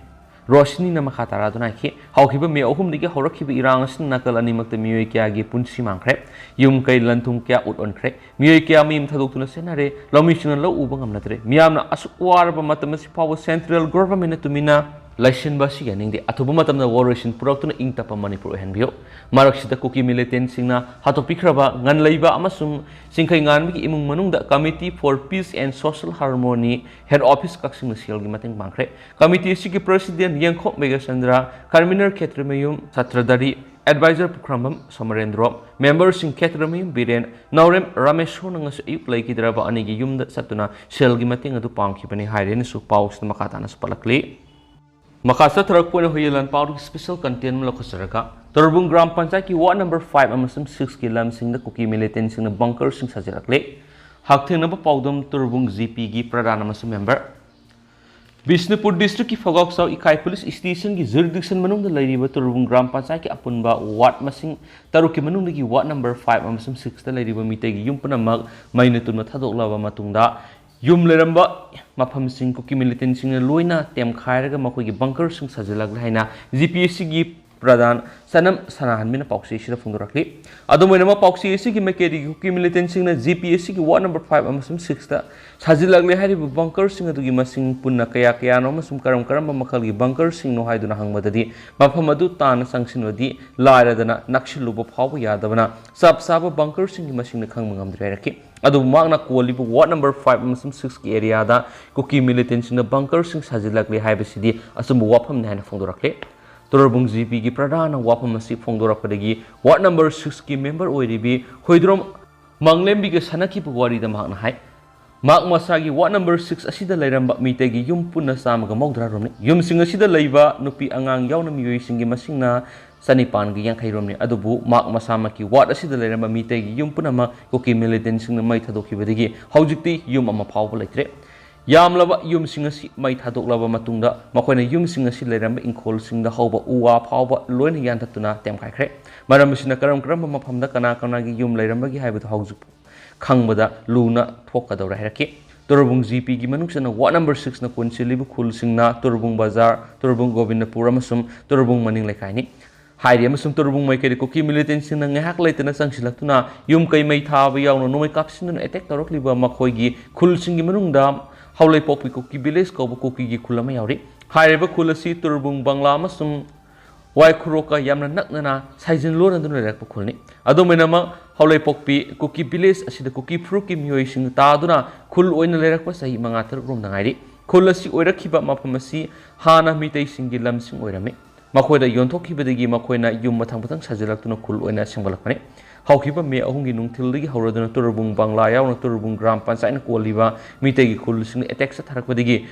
ꯔꯣꯁꯅꯤꯅ ꯃꯈꯥ ꯇꯥꯔꯥ ꯑꯗꯨꯅ ꯍꯥꯏꯈꯤ, ꯍꯧꯈꯤꯕ ꯃꯦ ꯑꯍꯨꯝꯗꯒꯤ ꯍꯧꯔꯛꯈꯤꯕ ꯏꯔꯥꯡ ꯑꯁꯤꯅ ꯅꯥꯀꯜ ꯑꯅꯤꯃꯛꯇ ꯃꯤꯑꯣꯏ ꯀꯌꯥꯒꯤ ꯄꯨꯟꯁꯤ ꯃꯥꯡꯈ꯭ꯔꯦ, ꯌꯨꯝ ꯀꯩ ꯂꯟ ꯊꯨꯝ ꯀꯌꯥ ꯎꯠ ꯑꯣꯟꯈ꯭ꯔꯦ, ꯃꯤꯑꯣꯏ ꯀꯌꯥ ꯃꯌꯨꯝ ꯊꯥꯗꯣꯛꯇꯨꯅ ꯆꯦꯟꯅꯔꯦ, ꯂꯧꯃꯤꯁꯤꯡꯅ ꯂꯧ ꯎꯕ ꯉꯝꯅꯗ꯭ꯔꯦ꯫ ꯃꯤꯌꯥꯝꯅ ꯑꯁꯨꯛ ꯋꯥꯔꯕ ꯃꯇꯝ ꯑꯁꯤ ꯐꯥꯎꯕ ꯁꯦꯟꯇ꯭ꯔꯦꯜ ꯒꯣꯚꯔꯟꯃꯦꯟꯠꯅ ꯇꯨꯃꯤꯟꯅ ꯂꯩꯁꯤꯟꯕ ꯑꯁꯤ ꯌꯥꯅꯤꯡꯗꯦ꯫ ꯑꯊꯨꯕ ꯃꯇꯝꯗ ꯋꯥꯔꯣꯏꯁꯤꯟ ꯄꯨꯔꯛꯇꯨꯅ ꯏꯪ ꯇꯞꯄ ꯃꯅꯤꯄꯨꯔ ꯑꯣꯏꯍꯟꯕꯤꯌꯨ꯫ ꯃꯔꯛꯁꯤꯗ ꯀꯨꯀꯤ ꯃꯤꯂꯤꯇꯦꯟꯁꯤꯡꯅ ꯍꯥꯠꯇꯣꯛꯄꯤꯈ꯭ꯔꯕ ꯉꯟ ꯂꯩꯕ ꯑꯃꯁꯨꯡ ꯆꯤꯡꯈꯩ ꯉꯥꯟꯕꯒꯤ ꯏꯃꯨꯡ ꯃꯅꯨꯡꯗ Committee for Peace and Social Harmony, Head Office ꯀꯛꯆꯤꯡꯅ ꯁꯦꯜꯒꯤ ꯃꯇꯦꯡ ꯄꯥꯡꯈ꯭ꯔꯦ꯫ ꯀꯃꯤꯇꯤ ꯑꯁꯤꯒꯤ ꯄ꯭ꯔꯁꯤꯗꯦꯟ ꯌꯦꯡꯈꯣꯝ ꯃꯦꯘꯆꯟꯗ꯭ꯔ, ꯀꯟꯚꯤꯅꯔ ꯈꯦꯇ꯭ꯔꯤꯃꯌꯨꯝ ꯁꯇ꯭ꯔꯙꯔꯤ, ꯑꯦꯗꯚꯥꯏꯖꯔ ꯄꯨꯈ꯭ꯔꯝꯕꯝ ꯁꯣꯃꯔꯦꯟꯗ꯭ꯔꯣ, ꯃꯦꯝꯕꯔꯁꯤꯡ ꯈꯦꯇ꯭ꯔꯤꯃꯌꯨꯝ ꯕꯤꯔꯦꯟ, ꯅꯥꯎꯔꯦꯝ ꯔꯥꯃꯦꯁꯣꯔꯅ ꯉꯁꯤ ꯑꯌꯨꯛ ꯂꯩꯈꯤꯗ꯭ꯔꯕ ꯑꯅꯤꯒꯤ ꯌꯨꯝꯗ ꯆꯠꯇꯨꯅ ꯁꯦꯜꯒꯤ ꯃꯇꯦꯡ ꯑꯗꯨ ꯄꯥꯡꯈꯤꯕꯅꯤ ꯍꯥꯏꯔꯦꯅꯁꯨ ꯄꯥꯎꯁꯤꯗ ꯃꯈꯥ ꯇꯥꯅꯁꯨ ꯄꯜꯂꯛꯂꯤ꯫ ꯃꯈꯥ ꯆꯠꯊꯔꯛꯄ ꯑꯣꯏꯅ ꯍꯨꯏꯌꯦꯟ ꯂꯥꯟ ꯄꯥꯎꯗꯒꯤ ꯁ꯭ꯄꯦꯁꯦꯜ ꯀꯟꯇꯦꯟ ꯑꯃ ꯂꯧꯈꯠꯆꯔꯒ, ꯇꯣꯔꯕꯨꯡ ꯒ꯭ꯔꯥꯝ ꯄꯟꯆꯥꯌꯠꯀꯤ ꯋꯥꯔꯗ ꯅꯝꯕꯔ ꯐꯥꯏꯚ ꯑꯃꯁꯨꯡ ꯁꯤꯛꯁꯀꯤ ꯂꯝꯁꯤꯡꯗ ꯀꯨꯀꯤ ꯃꯤꯂꯤꯇꯦꯟꯁꯤꯡꯅ ꯕꯪꯀꯔꯁꯤꯡ ꯁꯥꯖꯤꯜꯂꯛꯂꯦ꯫ ꯍꯛꯊꯦꯡꯅꯕ ꯄꯥꯎꯗꯝ ꯇꯣꯔꯕꯨꯡ ꯖꯤ ꯄꯤꯒꯤ ꯄ꯭ꯔꯙꯥꯟ ꯑꯃꯁꯨꯡ ꯃꯦꯝꯕꯔ꯫ ꯕꯤꯁꯅꯨꯄꯨꯔ ꯗꯤꯁꯇ꯭ꯔꯤꯛꯀꯤ ꯐꯒꯥꯎꯆꯥꯎ ꯏꯀꯥꯏ ꯄꯨꯂꯤꯁ ꯁ꯭ꯇꯦꯁꯟꯒꯤ ꯖꯨꯔꯤꯗꯤꯛꯁꯟ ꯃꯅꯨꯡꯗ ꯂꯩꯔꯤꯕ ꯇꯣꯔꯕꯨꯡ ꯒ꯭ꯔꯥꯝ ꯄꯟꯆꯥꯌꯠꯀꯤ ꯑꯄꯨꯟꯕ ꯋꯥꯔꯗ ꯃꯁꯤꯡ ꯇꯔꯨꯛꯀꯤ ꯃꯅꯨꯡꯗꯒꯤ ꯋꯥꯔꯗ ꯅꯝꯕꯔ ꯐꯥꯏꯚ ꯑꯃꯁꯨꯡ ꯁꯤꯛꯁꯇ ꯂꯩꯔꯤꯕ ꯃꯤꯇꯩꯒꯤ ꯌꯨꯝ ꯄꯨꯝꯅꯃꯛ ꯃꯩꯅ ꯇꯨꯝꯅ ꯊꯥꯗꯣꯛꯂꯕ ꯃꯇꯨꯡꯗ, ꯌꯨꯝ ꯂꯩꯔꯝꯕ ꯃꯐꯝꯁꯤꯡ ꯀꯨꯀꯤ ꯃꯤꯂꯤꯇꯦꯟꯁꯤꯡꯅ ꯂꯣꯏꯅ ꯇꯦꯝꯈꯥꯏꯔꯒ ꯃꯈꯣꯏꯒꯤ ꯕꯪꯀꯔꯁꯤꯡ ꯁꯥꯖꯤꯜꯂꯛꯂꯦ ꯍꯥꯏꯅ ꯖꯤ ꯄꯤ ꯑꯦꯁ ꯁꯤꯒꯤ ꯄ꯭ꯔꯙꯥꯟ ꯁꯅꯝ ꯁꯅꯥꯍꯟꯕꯤꯅ ꯄꯥꯎꯆꯦ ꯑꯁꯤꯗ ꯐꯣꯡꯗꯣꯔꯛꯂꯤ꯫ ꯑꯗꯨꯝ ꯑꯣꯏꯅꯃꯛ, ꯄꯥꯎꯆꯦ ꯑꯁꯤꯒꯤ ꯃꯥꯏꯀꯩꯗꯒꯤ ꯀꯨꯀꯤ ꯃꯤꯂꯤꯇꯦꯟꯁꯤꯡꯅ ꯖꯤ ꯄꯤ ꯑꯦꯁ ꯁꯤꯒꯤ ꯋꯥꯔꯗ ꯅꯝꯕꯔ ꯐꯥꯏꯚ ꯑꯃꯁꯨꯡ ꯁꯤꯛꯁꯇ ꯁꯥꯖꯤꯜꯂꯛꯂꯦ ꯍꯥꯏꯔꯤꯕ ꯕꯪꯀꯔꯁꯤꯡ ꯑꯗꯨꯒꯤ ꯃꯁꯤꯡ ꯄꯨꯟꯅ ꯀꯌꯥ ꯀꯌꯥꯅꯣ ꯑꯃꯁꯨꯡ ꯀꯔꯝ ꯀꯔꯝꯕ ꯃꯈꯜꯒꯤ ꯕꯪꯀꯔꯁꯤꯡꯅꯣ ꯍꯥꯏꯗꯨꯅ ꯍꯪꯕꯗꯗꯤ, ꯃꯐꯝ ꯑꯗꯨ ꯇꯥꯟꯅ ꯆꯪꯁꯤꯟꯕꯗꯤ ꯂꯥꯏꯔꯗꯅ ꯅꯛꯁꯤꯜꯂꯨꯕ ꯐꯥꯎꯕ ꯌꯥꯗꯕꯅ ꯆꯞ ꯆꯥꯕ ꯕꯪꯀꯔꯁꯤꯡꯒꯤ ꯃꯁꯤꯡꯅ ꯈꯪꯕ ꯉꯝꯗ꯭ꯔꯦ ꯍꯥꯏꯔꯛꯈꯤ꯫ ꯑꯗꯨꯕꯨ ꯃꯍꯥꯛꯅ ꯀꯣꯜꯂꯤꯕ ꯋꯥꯔꯗ ꯅꯝꯕꯔ ꯐꯥꯏꯚ ꯑꯃꯁꯨꯡ ꯁꯤꯛꯁꯀꯤ ꯑꯦꯔꯤꯌꯥꯗ ꯀꯨꯀꯤ ꯃꯤꯂꯤꯇꯦꯟꯁꯤꯡꯅ ꯕꯪꯀꯔꯁꯤꯡ ꯁꯥꯖꯤꯜꯂꯛꯂꯦ ꯍꯥꯏꯕꯁꯤꯗꯤ ꯑꯆꯨꯝꯕ ꯋꯥꯐꯝꯅꯤ ꯍꯥꯏꯅ ꯐꯣꯡꯗꯣꯔꯛꯂꯦ꯫ ꯇꯣꯔꯕꯨꯡ ꯖꯤ ꯄꯤꯒꯤ ꯄ꯭ꯔꯙꯥꯟꯅ ꯋꯥꯐꯝ ꯑꯁꯤ ꯐꯣꯡꯗꯣꯔꯛꯄꯗꯒꯤ ꯋꯥꯔꯗ ꯅꯝꯕꯔ ꯁꯤꯛꯁꯀꯤ ꯃꯦꯝꯕꯔ ꯑꯣꯏꯔꯤꯕꯤ ꯍꯣꯏꯗ꯭ꯔꯣꯝ ꯃꯪꯂꯦꯝꯕꯤꯒ ꯁꯥꯟꯅꯈꯤꯕ ꯋꯥꯔꯤꯗ ꯃꯍꯥꯛꯅ ꯍꯥꯏ, ꯃꯍꯥꯛ ꯃꯁꯥꯒꯤ ꯋꯥꯔꯗ ꯅꯝꯕꯔ ꯁꯤꯛꯁ ꯑꯁꯤꯗ ꯂꯩꯔꯝꯕ ꯃꯤꯇꯩꯒꯤ ꯌꯨꯝ ꯄꯨꯟꯅ ꯆꯥꯝꯃꯒ ꯃꯧꯗ꯭ꯔꯥ ꯔꯣꯝꯅꯤ꯫ ꯌꯨꯝꯁꯤꯡ ꯑꯁꯤꯗ ꯂꯩꯕ ꯅꯨꯄꯤ ꯑꯉꯥꯡ ꯌꯥꯎꯅ ꯃꯤꯑꯣꯏꯁꯤꯡꯒꯤ ꯃꯁꯤꯡꯅ ꯆꯅꯤꯄꯥꯟꯒ ꯌꯥꯡꯈꯩ ꯔꯣꯝꯅꯤ꯫ ꯑꯗꯨꯕꯨ ꯃꯍꯥꯛ ꯃꯁꯥꯃꯛꯀꯤ ꯋꯥꯔꯗ ꯑꯁꯤꯗ ꯂꯩꯔꯝꯕ ꯃꯤꯇꯩꯒꯤ ꯌꯨꯝ ꯄꯨꯝꯅꯃꯛ ꯀꯨꯀꯤ ꯃꯤꯂꯤꯇꯦꯟꯁꯤꯡꯅ ꯃꯩ ꯊꯥꯗꯣꯛꯈꯤꯕꯗꯒꯤ ꯍꯧꯖꯤꯛꯇꯤ ꯌꯨꯝ ꯑꯃ ꯐꯥꯎꯕ ꯂꯩꯇ꯭ꯔꯦ꯫ ꯌꯥꯝꯂꯕ ꯌꯨꯝꯁꯤꯡ ꯑꯁꯤ ꯃꯩ ꯊꯥꯗꯣꯛꯂꯕ ꯃꯇꯨꯡꯗ ꯃꯈꯣꯏꯅ ꯌꯨꯝꯁꯤꯡ ꯑꯁꯤ ꯂꯩꯔꯝꯕ ꯏꯪꯈꯣꯜꯁꯤꯡꯗ ꯍꯧꯕ ꯎ ꯋꯥ ꯐꯥꯎꯕ ꯂꯣꯏꯅ ꯌꯥꯟꯊꯠꯇꯨꯅ ꯇꯦꯝꯈꯥꯏꯈ꯭ꯔꯦ꯫ ꯃꯔꯝ ꯑꯁꯤꯅ ꯀꯔꯝ ꯀꯔꯝꯕ ꯃꯐꯝꯗ ꯀꯅꯥ ꯀꯅꯥꯒꯤ ꯌꯨꯝ ꯂꯩꯔꯝꯕꯒꯦ ꯍꯥꯏꯕꯗꯨ ꯍꯧꯖꯤꯛ ꯈꯪꯕꯗ ꯂꯨꯅ ꯊꯣꯛꯀꯗꯧꯔꯦ ꯍꯥꯏꯔꯛꯈꯤ꯫ ꯇꯣꯔꯕꯨꯡ ꯖꯤ ꯄꯤꯒꯤ ꯃꯅꯨꯡ ꯆꯟꯅ ꯋꯥꯔꯗ ꯅꯝꯕꯔ ꯁꯤꯛꯁꯅ ꯀꯣꯟꯁꯤꯜꯂꯤꯕ ꯈꯨꯜꯁꯤꯡꯅ ꯇꯣꯔꯕꯨꯡ ꯕꯖꯥꯔ, ꯇꯣꯔꯕꯨꯡ ꯒꯣꯕꯤꯟꯗꯄꯨꯔ ꯑꯃꯁꯨꯡ ꯇꯣꯔꯕꯨꯡ ꯃꯅꯤꯡ ꯂꯩꯀꯥꯏꯅꯤ꯫ ꯍꯥꯏꯔꯤ ꯑꯃꯁꯨꯡ ꯇꯣꯔꯕꯨꯡ ꯃꯥꯏꯀꯩꯗ ꯀꯨꯀꯤ ꯃꯤꯂꯤꯇꯦꯟꯁꯤꯡꯅ ꯉꯥꯏꯍꯥꯛ ꯂꯩꯇꯅ ꯆꯪꯁꯤꯜꯂꯛꯇꯨꯅ ꯌꯨꯝ ꯀꯩ ꯃꯩ ꯊꯥꯕ ꯌꯥꯎꯅ ꯅꯣꯡꯃꯩ ꯀꯥꯞꯁꯤꯟꯗꯨꯅ ꯑꯦꯇꯦꯛ ꯇꯧꯔꯛꯂꯤꯕ ꯃꯈꯣꯏꯒꯤ ꯈꯨꯜꯁꯤꯡꯒꯤ ꯃꯅꯨꯡꯗ ꯍꯥꯎꯂꯩꯄꯣꯛꯄꯤ ꯀꯨꯀꯤ ꯚꯤꯂꯦꯖ ꯀꯧꯕ ꯀꯨꯀꯤꯒꯤ ꯈꯨꯜ ꯑꯃ ꯌꯥꯎꯔꯤ꯫ ꯍꯥꯏꯔꯤꯕ ꯈꯨꯜ ꯑꯁꯤ ꯇꯣꯔꯕꯨꯡ ꯕꯪꯂꯥ ꯑꯃꯁꯨꯡ ꯋꯥꯏꯈꯨꯔꯣꯛꯀ ꯌꯥꯝꯅ ꯅꯛꯅꯅ ꯁꯥꯏꯖꯤꯟ ꯂꯣꯟꯅꯗꯨꯅ ꯂꯩꯔꯛꯄ ꯈꯨꯜꯅꯤ꯫ ꯑꯗꯨꯝ ꯑꯣꯏꯅꯃꯛ, ꯍꯥꯎꯂꯩꯄꯣꯛꯄꯤ ꯀꯨꯀꯤ ꯚꯤꯂꯦꯖ ꯑꯁꯤꯗ ꯀꯨꯀꯤ ꯐꯨꯔꯨꯞꯀꯤ ꯃꯤꯑꯣꯏꯁꯤꯡ ꯇꯥꯗꯨꯅ ꯈꯨꯜ ꯑꯣꯏꯅ ꯂꯩꯔꯛꯄ ꯆꯍꯤ ꯃꯉꯥ ꯇꯔꯨꯛ ꯔꯣꯝꯗ ꯉꯥꯏꯔꯤ꯫ ꯈꯨꯜ ꯑꯁꯤ ꯑꯣꯏꯔꯛꯈꯤꯕ ꯃꯐꯝ ꯑꯁꯤ ꯍꯥꯟꯅ ꯃꯤꯇꯩꯁꯤꯡꯒꯤ ꯂꯝꯁꯤꯡ ꯑꯣꯏꯔꯝꯃꯤ꯫ ꯃꯈꯣꯏꯗ ꯌꯣꯟꯊꯣꯛꯈꯤꯕꯗꯒꯤ ꯃꯈꯣꯏꯅ ꯌꯨꯝ ꯃꯊꯪ ꯃꯊꯪ ꯁꯥꯖꯤꯜꯂꯛꯇꯨꯅ ꯈꯨꯜ ꯑꯣꯏꯅ ꯁꯦꯝꯒꯠꯂꯛꯄꯅꯤ꯫ ꯍꯧꯈꯤꯕ ꯃꯦ ꯑꯍꯨꯝꯒꯤ ꯅꯨꯡꯊꯤꯜꯗꯒꯤ ꯍꯧꯔꯗꯨꯅ ꯇꯣꯔꯕꯨꯡ ꯕꯪꯂꯥ ꯌꯥꯎꯅ ꯇꯣꯔꯕꯨꯡ ꯒ꯭ꯔꯥꯝ ꯄꯟꯆꯥꯌꯠꯅ ꯀꯣꯜꯂꯤꯕ ꯃꯤꯇꯩꯒꯤ ꯈꯨꯜꯁꯤꯡꯅ ꯑꯦꯇꯦꯛ ꯆꯠꯊꯔꯛꯄꯗꯒꯤ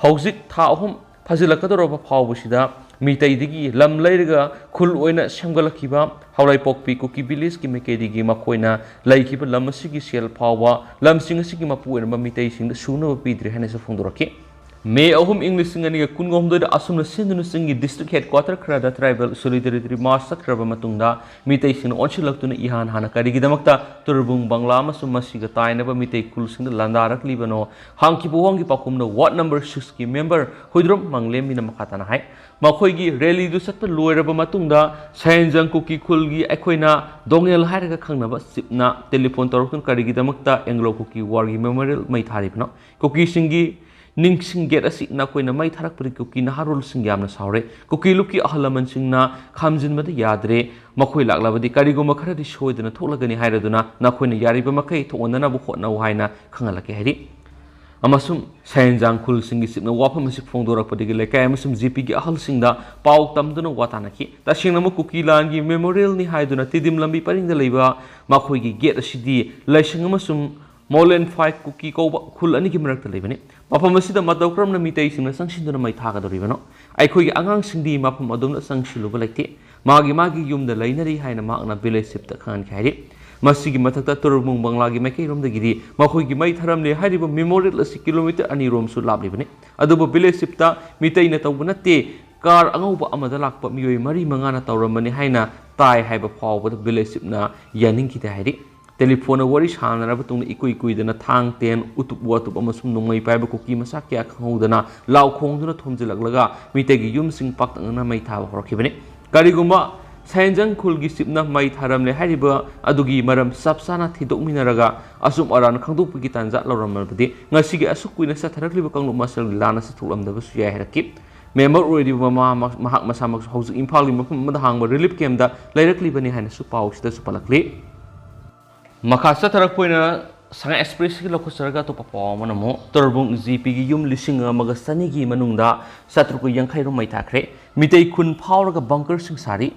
ꯍꯧꯖꯤꯛ ꯊꯥ ꯑꯍꯨꯝ ꯐꯥꯖꯤꯜꯂꯛꯀꯗꯧꯔꯕ ꯐꯥꯎꯕꯁꯤꯗ ꯃꯤꯇꯩꯗꯒꯤ ꯂꯝ ꯂꯩꯔꯒ ꯈꯨꯜ ꯑꯣꯏꯅ ꯁꯦꯝꯒꯠꯂꯛꯈꯤꯕ ꯍꯥꯎꯂꯩꯄꯣꯛꯄꯤ ꯀꯨꯀꯤ ꯚꯤꯂꯦꯖꯀꯤ ꯃꯥꯏꯀꯩꯗꯒꯤ ꯃꯈꯣꯏꯅ ꯂꯩꯈꯤꯕ ꯂꯝ ꯑꯁꯤꯒꯤ ꯁꯦꯜ ꯐꯥꯎꯕ ꯂꯝꯁꯤꯡ ꯑꯁꯤꯒꯤ ꯃꯄꯨ ꯑꯣꯏꯔꯝꯕ ꯃꯤꯇꯩꯁꯤꯡꯗ ꯁꯨꯅꯕ ꯄꯤꯗ꯭ꯔꯤ ꯍꯥꯏꯅꯁꯨ ꯐꯣꯡꯗꯣꯔꯛꯈꯤ꯫ ꯃꯦ ꯑꯍꯨꯝ, ꯏꯪ ꯂꯤꯁꯤꯡ ꯑꯅꯤꯒ ꯀꯨꯟꯒ ꯍꯨꯝꯗꯣꯏꯗ ꯑꯁꯨꯝꯅ ꯁꯤꯟꯗꯨꯅ ꯆꯤꯡꯒꯤ district headquarter ꯈꯔꯗ tribal solidarity march ꯆꯠꯈ꯭ꯔꯕ ꯃꯇꯨꯡꯗ ꯃꯤꯇꯩꯁꯤꯡꯅ ꯑꯣꯟꯁꯤꯜꯂꯛꯇꯨꯅ ꯏꯍꯥꯟ ꯍꯥꯟꯅ ꯀꯔꯤꯒꯤꯗꯃꯛꯇ ꯇꯨꯔꯕꯨꯡ ꯕꯪꯂꯥ ꯑꯃꯁꯨꯡ ꯃꯁꯤꯒ ꯇꯥꯏꯅꯕ ꯃꯤꯇꯩ ꯈꯨꯜꯁꯤꯡꯗ ꯂꯥꯟꯗꯥꯔꯛꯂꯤꯕꯅꯣ ꯍꯪꯈꯤꯕ ꯋꯥꯍꯪꯒꯤ ꯄꯥꯎꯈꯨꯝꯗ ward number six ꯀꯤ member ꯍꯨꯏꯗ꯭ꯔꯣꯝ ꯃꯪꯂꯦꯝꯕꯤꯅ ꯃꯈꯥ ꯇꯥꯅ ꯍꯥꯏ꯫ ꯃꯈꯣꯏꯒꯤ rally ꯗꯨ ꯆꯠꯄ ꯂꯣꯏꯔꯕ ꯃꯇꯨꯡꯗ ꯁꯍꯦꯟꯖꯪ ꯀꯨꯀꯤ ꯈꯨꯜꯒꯤ ꯑꯩꯈꯣꯏꯅ ꯗꯣꯉꯦꯜ ꯍꯥꯏꯔꯒ ꯈꯪꯅꯕ ꯆꯤꯞꯅ telephone ꯇꯧꯔꯛꯇꯨꯅ ꯀꯔꯤꯒꯤꯗꯃꯛꯇ Anglo Kuki War ꯒꯤ memorial ꯃꯩ ꯊꯥꯔꯤꯕꯅꯣ? ꯀꯨꯀꯤꯁꯤꯡꯒꯤ ꯅꯤꯡꯁꯤꯡ gate ꯑꯁꯤ ꯅꯈꯣꯏꯅ ꯃꯩ ꯊꯥꯔꯛꯄꯗꯒꯤ ꯀꯨꯀꯤ ꯅꯍꯥꯔꯣꯜꯁꯤꯡ ꯌꯥꯝꯅ ꯁꯥꯎꯔꯦ꯫ ꯀꯨꯀꯤ ꯂꯨꯞꯀꯤ ꯑꯍꯜ ꯂꯃꯟꯁꯤꯡꯅ ꯈꯥꯝꯖꯤꯟꯕꯗ ꯌꯥꯗ꯭ꯔꯦ꯫ ꯃꯈꯣꯏ ꯂꯥꯛꯂꯕꯗꯤ ꯀꯔꯤꯒꯨꯝꯕ ꯈꯔꯗꯤ ꯁꯣꯏꯗꯅ ꯊꯣꯛꯂꯒꯅꯤ ꯍꯥꯏꯔꯗꯨꯅ ꯅꯈꯣꯏꯅ ꯌꯥꯔꯤꯕ ꯃꯈꯩ ꯊꯣꯛꯍꯟꯗꯅꯕ ꯍꯣꯠꯅꯧ ꯍꯥꯏꯅ ꯈꯪꯍꯜꯂꯛꯀꯦ ꯍꯥꯏꯔꯤ꯫ ꯑꯃꯁꯨꯡ ꯁꯍꯦꯟꯖꯥꯡ ꯈꯨꯜꯁꯤꯡꯒꯤ ꯆꯤꯞꯅ ꯋꯥꯐꯝ ꯑꯁꯤ ꯐꯣꯡꯗꯣꯔꯛꯄꯗꯒꯤ ꯂꯩꯀꯥꯏ ꯑꯃꯁꯨꯡ ꯖꯤꯄꯤꯒꯤ ꯑꯍꯜꯁꯤꯡꯗ ꯄꯥꯎ ꯇꯝꯗꯨꯅ ꯋꯥ ꯇꯥꯅꯈꯤ꯫ ꯇꯁꯦꯡꯅꯃꯛ ꯀꯨꯀꯤ ꯂꯥꯟꯒꯤ memorial ꯅꯤ ꯍꯥꯏꯗꯨꯅ ꯇꯤꯗꯤꯝ ꯂꯝꯕꯤ ꯄꯔꯤꯡꯗ ꯂꯩꯕ ꯃꯈꯣꯏꯒꯤ gate ꯑꯁꯤꯗꯤ ꯂꯥꯏꯁꯪ ꯑꯃꯁꯨꯡ ꯃꯣꯂꯦꯟꯐꯥꯏ ꯀꯨꯀꯤ ꯀꯧꯕ ꯈꯨꯜ ꯑꯅꯤꯒꯤ ꯃꯔꯛꯇ ꯂꯩꯕꯅꯤ꯫ ꯃꯐꯝ ꯑꯁꯤꯗ ꯃꯇꯧ ꯀꯔꯝꯅ ꯃꯤꯇꯩꯁꯤꯡꯅ ꯆꯪꯁꯤꯟꯗꯨꯅ ꯃꯩ ꯊꯥꯒꯗꯧꯔꯤꯕꯅꯣ? ꯑꯩꯈꯣꯏꯒꯤ ꯑꯉꯥꯡꯁꯤꯡꯗꯤ ꯃꯐꯝ ꯑꯗꯨꯝꯗ ꯆꯪꯁꯤꯜꯂꯨꯕ ꯂꯩꯇꯦ꯫ ꯃꯥꯒꯤ ꯃꯥꯒꯤ ꯌꯨꯝꯗ ꯂꯩꯅꯔꯤ ꯍꯥꯏꯅ ꯃꯍꯥꯛꯅ village chiefꯇ ꯈꯪꯍꯟꯈꯤ ꯍꯥꯏꯔꯤ꯫ ꯃꯁꯤꯒꯤ ꯃꯊꯛꯇ ꯇꯨꯔꯕꯨꯡ ꯕꯪꯂꯥꯒꯤ ꯃꯥꯏꯀꯩꯔꯣꯝꯗꯒꯤꯗꯤ ꯃꯈꯣꯏꯒꯤ ꯃꯩ ꯊꯥꯔꯝꯂꯦ ꯍꯥꯏꯔꯤꯕ memorial ꯑꯁꯤ kilometre ꯑꯅꯤꯔꯣꯝꯁꯨ ꯂꯥꯞꯂꯤꯕꯅꯤ꯫ ꯑꯗꯨꯕꯨ village chiefꯇ ꯃꯤꯇꯩꯅ ꯇꯧꯕ ꯅꯠꯇꯦ, car ꯑꯉꯧꯕ ꯑꯃꯗ ꯂꯥꯛꯄ ꯃꯤꯑꯣꯏ ꯃꯔꯤ ꯃꯉꯥꯅ ꯇꯧꯔꯝꯕꯅꯤ ꯍꯥꯏꯅ ꯇꯥꯏ ꯍꯥꯏꯕ ꯐꯥꯎꯕꯗ village chiefꯅ ꯌꯥꯅꯤꯡꯈꯤꯗꯦ ꯍꯥꯏꯔꯤ꯫ Telephoneꯗ ꯋꯥꯔꯤ ꯁꯥꯟꯅꯔꯕ ꯇꯨꯡꯗ ꯏꯀꯨꯏ ꯀꯨꯏꯗꯅ ꯊꯥꯡ, ꯇꯦꯟ, ꯎꯇꯨꯞ ꯋꯥꯇꯨꯞ ꯑꯃꯁꯨꯡ ꯅꯣꯡꯃꯩ ꯄꯥꯏꯕ ꯀꯨꯀꯤ ꯃꯆꯥ ꯀꯌꯥ ꯈꯪꯍꯧꯗꯅ ꯂꯥꯎ ꯈꯣꯡꯗꯨꯅ ꯊꯣꯝꯖꯤꯜꯂꯛꯂꯒ ꯃꯤꯇꯩꯒꯤ ꯌꯨꯝꯁꯤꯡ ꯄꯥꯛꯇꯛꯅꯅ ꯃꯩ ꯊꯥꯕ ꯍꯧꯔꯛꯈꯤꯕꯅꯤ꯫ ꯀꯔꯤꯒꯨꯝꯕ ꯁꯍꯦꯟꯖꯪ ꯈꯨꯜꯒꯤ ꯆꯤꯞꯅ ꯃꯩ ꯊꯥꯔꯝꯂꯦ ꯍꯥꯏꯔꯤꯕ ꯑꯗꯨꯒꯤ ꯃꯔꯝ ꯆꯞ ꯆꯥꯅ ꯊꯤꯗꯣꯛꯃꯤꯟꯅꯔꯒ ꯑꯆꯨꯝ ꯑꯔꯥꯟ ꯈꯪꯗꯣꯛꯄꯒꯤ ꯇꯥꯟꯖꯥ ꯂꯧꯔꯝꯂꯕꯗꯤ ꯉꯁꯤꯒꯤ ꯑꯁꯨꯛ ꯀꯨꯏꯅ ꯆꯠꯊꯔꯛꯂꯤꯕ ꯀꯥꯡꯂꯨꯞ ꯃꯁꯦꯜꯒꯤ ꯂꯥꯟ ꯑꯁꯤ ꯊꯣꯛꯂꯝꯗꯕꯁꯨ ꯌꯥꯏ ꯍꯥꯏꯔꯛꯈꯤ꯫ Member ꯑꯣꯏꯔꯤꯕ ꯃꯃꯥ ꯃꯍꯥꯛ ꯃꯁꯥꯃꯛꯁꯨ ꯍꯧꯖꯤꯛ ꯏꯝꯐꯥꯜꯒꯤ ꯃꯐꯝ ꯑꯃꯗ ꯍꯥꯡꯕ relief campꯇ ꯂꯩꯔꯛꯂꯤꯕꯅꯤ ꯍꯥꯏꯅꯁꯨ ꯄꯥꯎꯁꯤꯗꯁꯨ ꯄꯜꯂꯛꯂꯤ꯫ ꯃꯈꯥ ꯆꯠꯊꯔꯛꯄ ꯑꯣꯏꯅ ꯁꯉꯥꯏ Expressꯀꯤ ꯂꯧꯈꯠꯆꯔꯒ ꯑꯇꯣꯞꯄ ꯄꯥꯎ ꯑꯃꯅ ꯑꯃꯨꯛ ꯇꯨꯔꯕꯨꯡ ꯖꯤꯄꯤꯒꯤ ꯌꯨꯝ ꯂꯤꯁꯤꯡ ꯑꯃꯒ ꯆꯅꯤꯒꯤ ꯃꯅꯨꯡꯗ ꯆꯥꯇ꯭ꯔꯨꯛꯀ ꯌꯥꯡꯈꯩ ꯔꯣꯝ ꯃꯩ ꯊꯥꯈ꯭ꯔꯦ꯫ ꯃꯤꯇꯩ ꯈꯨꯟ ꯐꯥꯎꯔꯒ bunkerꯁꯤꯡ ꯁꯥꯔꯤ꯫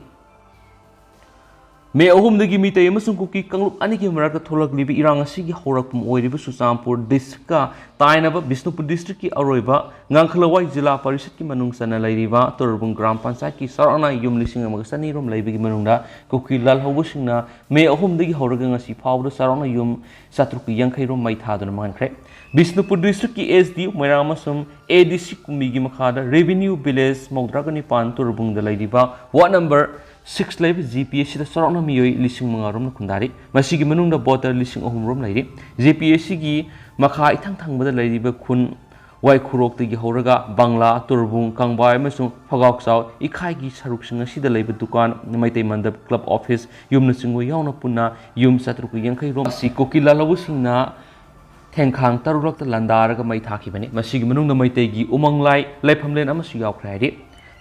ꯃꯦ ꯑꯍꯨꯝꯗꯒꯤ ꯃꯤꯇꯩ ꯑꯃꯁꯨꯡ ꯀꯨꯀꯤ ꯀꯥꯡꯂꯨꯞ ꯑꯅꯤꯒꯤ ꯃꯔꯛꯇ ꯊꯣꯛꯂꯛꯂꯤꯕ ꯏꯔꯥꯡ ꯑꯁꯤꯒꯤ ꯍꯧꯔꯛꯐꯝ ꯑꯣꯏꯔꯤꯕ ꯆꯨꯔꯆꯥꯟꯄꯨꯔ ꯗꯤꯁꯇ꯭ꯔꯤꯛꯀ ꯇꯥꯏꯅꯕ ꯕꯤꯁꯅꯨꯄꯨꯔ ꯗꯤꯁꯇ꯭ꯔꯤꯛꯀꯤ ꯑꯔꯣꯏꯕ ꯉꯥꯡꯈꯂꯋꯥꯏ ꯖꯤꯂꯥ ꯄꯔꯤꯁꯠꯀꯤ ꯃꯅꯨꯡ ꯆꯟꯅ ꯂꯩꯔꯤꯕ ꯇꯣꯔꯕꯨꯡ ꯒ꯭ꯔꯥꯝ ꯄꯟꯆꯥꯌꯠꯀꯤ ꯆꯥꯎꯔꯥꯛꯅ ꯌꯨꯝ ꯂꯤꯁꯤꯡ ꯑꯃꯒ ꯆꯅꯤ ꯔꯣꯝ ꯂꯩꯕꯒꯤ ꯃꯅꯨꯡꯗ ꯀꯨꯀꯤ ꯂꯥꯜꯍꯧꯕꯁꯤꯡꯅ ꯃꯦ ꯑꯍꯨꯝꯗꯒꯤ ꯍꯧꯔꯒ ꯉꯁꯤ ꯐꯥꯎꯕꯗ ꯆꯥꯎꯔꯥꯛꯅ ꯌꯨꯝ ꯆꯥꯇ꯭ꯔꯨꯛꯀ ꯌꯥꯡꯈꯩ ꯔꯣꯝ ꯃꯩ ꯊꯥꯗꯨꯅ ꯃꯥꯡꯍꯟꯈ꯭ꯔꯦ꯫ ꯕꯤꯁꯅꯨꯄꯨꯔ ꯗꯤꯁꯇ꯭ꯔꯤꯛꯀꯤ ꯑꯦꯁ ꯗꯤ ꯑꯣ ꯃꯣꯏꯔꯥꯡ ꯑꯃꯁꯨꯡ ꯑꯦ ꯗꯤ ꯁꯤ ꯀꯨꯝꯕꯤꯒꯤ ꯃꯈꯥꯗ ꯔꯦꯚꯤꯅ꯭ꯌꯨ ꯚꯤꯂꯦꯖ ꯃꯧꯗ꯭ꯔꯥꯒ ꯅꯤꯄꯥꯟ ꯇꯣꯔꯕꯨꯡꯗ ꯂꯩꯔꯤꯕ ꯋꯥꯔꯗ ꯅꯝꯕꯔ ꯁꯤꯛꯁ ꯂꯩꯕ ꯖꯤ ꯄꯤ ꯑꯦꯁ ꯁꯤꯗ ꯆꯥꯎꯔꯥꯛꯅ ꯃꯤꯑꯣꯏ ꯂꯤꯁꯤꯡ ꯃꯉꯥ ꯔꯣꯝꯅ ꯈꯨꯟꯗꯥꯔꯤ꯫ ꯃꯁꯤꯒꯤ ꯃꯅꯨꯡꯗ ꯚꯣꯇꯔ ꯂꯤꯁꯤꯡ ꯑꯍꯨꯝ ꯔꯣꯝ ꯂꯩꯔꯤ꯫ ꯖꯤ ꯄꯤ ꯑꯦꯁ ꯁꯤꯒꯤ ꯃꯈꯥ ꯏꯊꯪ ꯊꯪꯕꯗ ꯂꯩꯔꯤꯕ ꯈꯨꯟ ꯋꯥꯏꯈꯨꯔꯣꯛꯇꯒꯤ ꯍꯧꯔꯒ ꯕꯪꯂꯥ, ꯇꯣꯔꯕꯨꯡ, ꯀꯪꯕꯥꯏ ꯑꯃꯁꯨꯡ ꯐꯒꯥꯎꯆꯥꯎ ꯏꯈꯥꯏꯒꯤ ꯁꯔꯨꯛꯁꯤꯡ ꯑꯁꯤꯗ ꯂꯩꯕ ꯗꯨꯀꯥꯟ, ꯃꯩꯇꯩ ꯃꯟꯗꯞ, ꯀ꯭ꯂꯕ ꯑꯣꯐꯤꯁ, ꯌꯨꯝꯅꯆꯤꯡꯕ ꯌꯥꯎꯅ ꯄꯨꯟꯅ ꯌꯨꯝ ꯆꯥꯇ꯭ꯔꯨꯛꯀ ꯌꯥꯡꯈꯩ ꯔꯣꯝ ꯑꯁꯤ ꯀꯨꯀꯤ ꯂꯥꯜꯍꯧꯕꯁꯤꯡꯅ ꯊꯦꯡꯈꯥꯡ ꯇꯔꯨꯛꯂꯛꯇ ꯂꯥꯟꯗꯥꯔꯒ ꯃꯩ ꯊꯥꯈꯤꯕꯅꯤ꯫ ꯃꯁꯤꯒꯤ ꯃꯅꯨꯡꯗ ꯃꯩꯇꯩꯒꯤ ꯎꯃꯪꯂꯥꯏ ꯂꯩꯐꯝꯂꯦꯟ ꯑꯃꯁꯨ ꯌꯥꯎꯈ꯭ꯔꯦ ꯍꯥꯏꯔꯤ꯫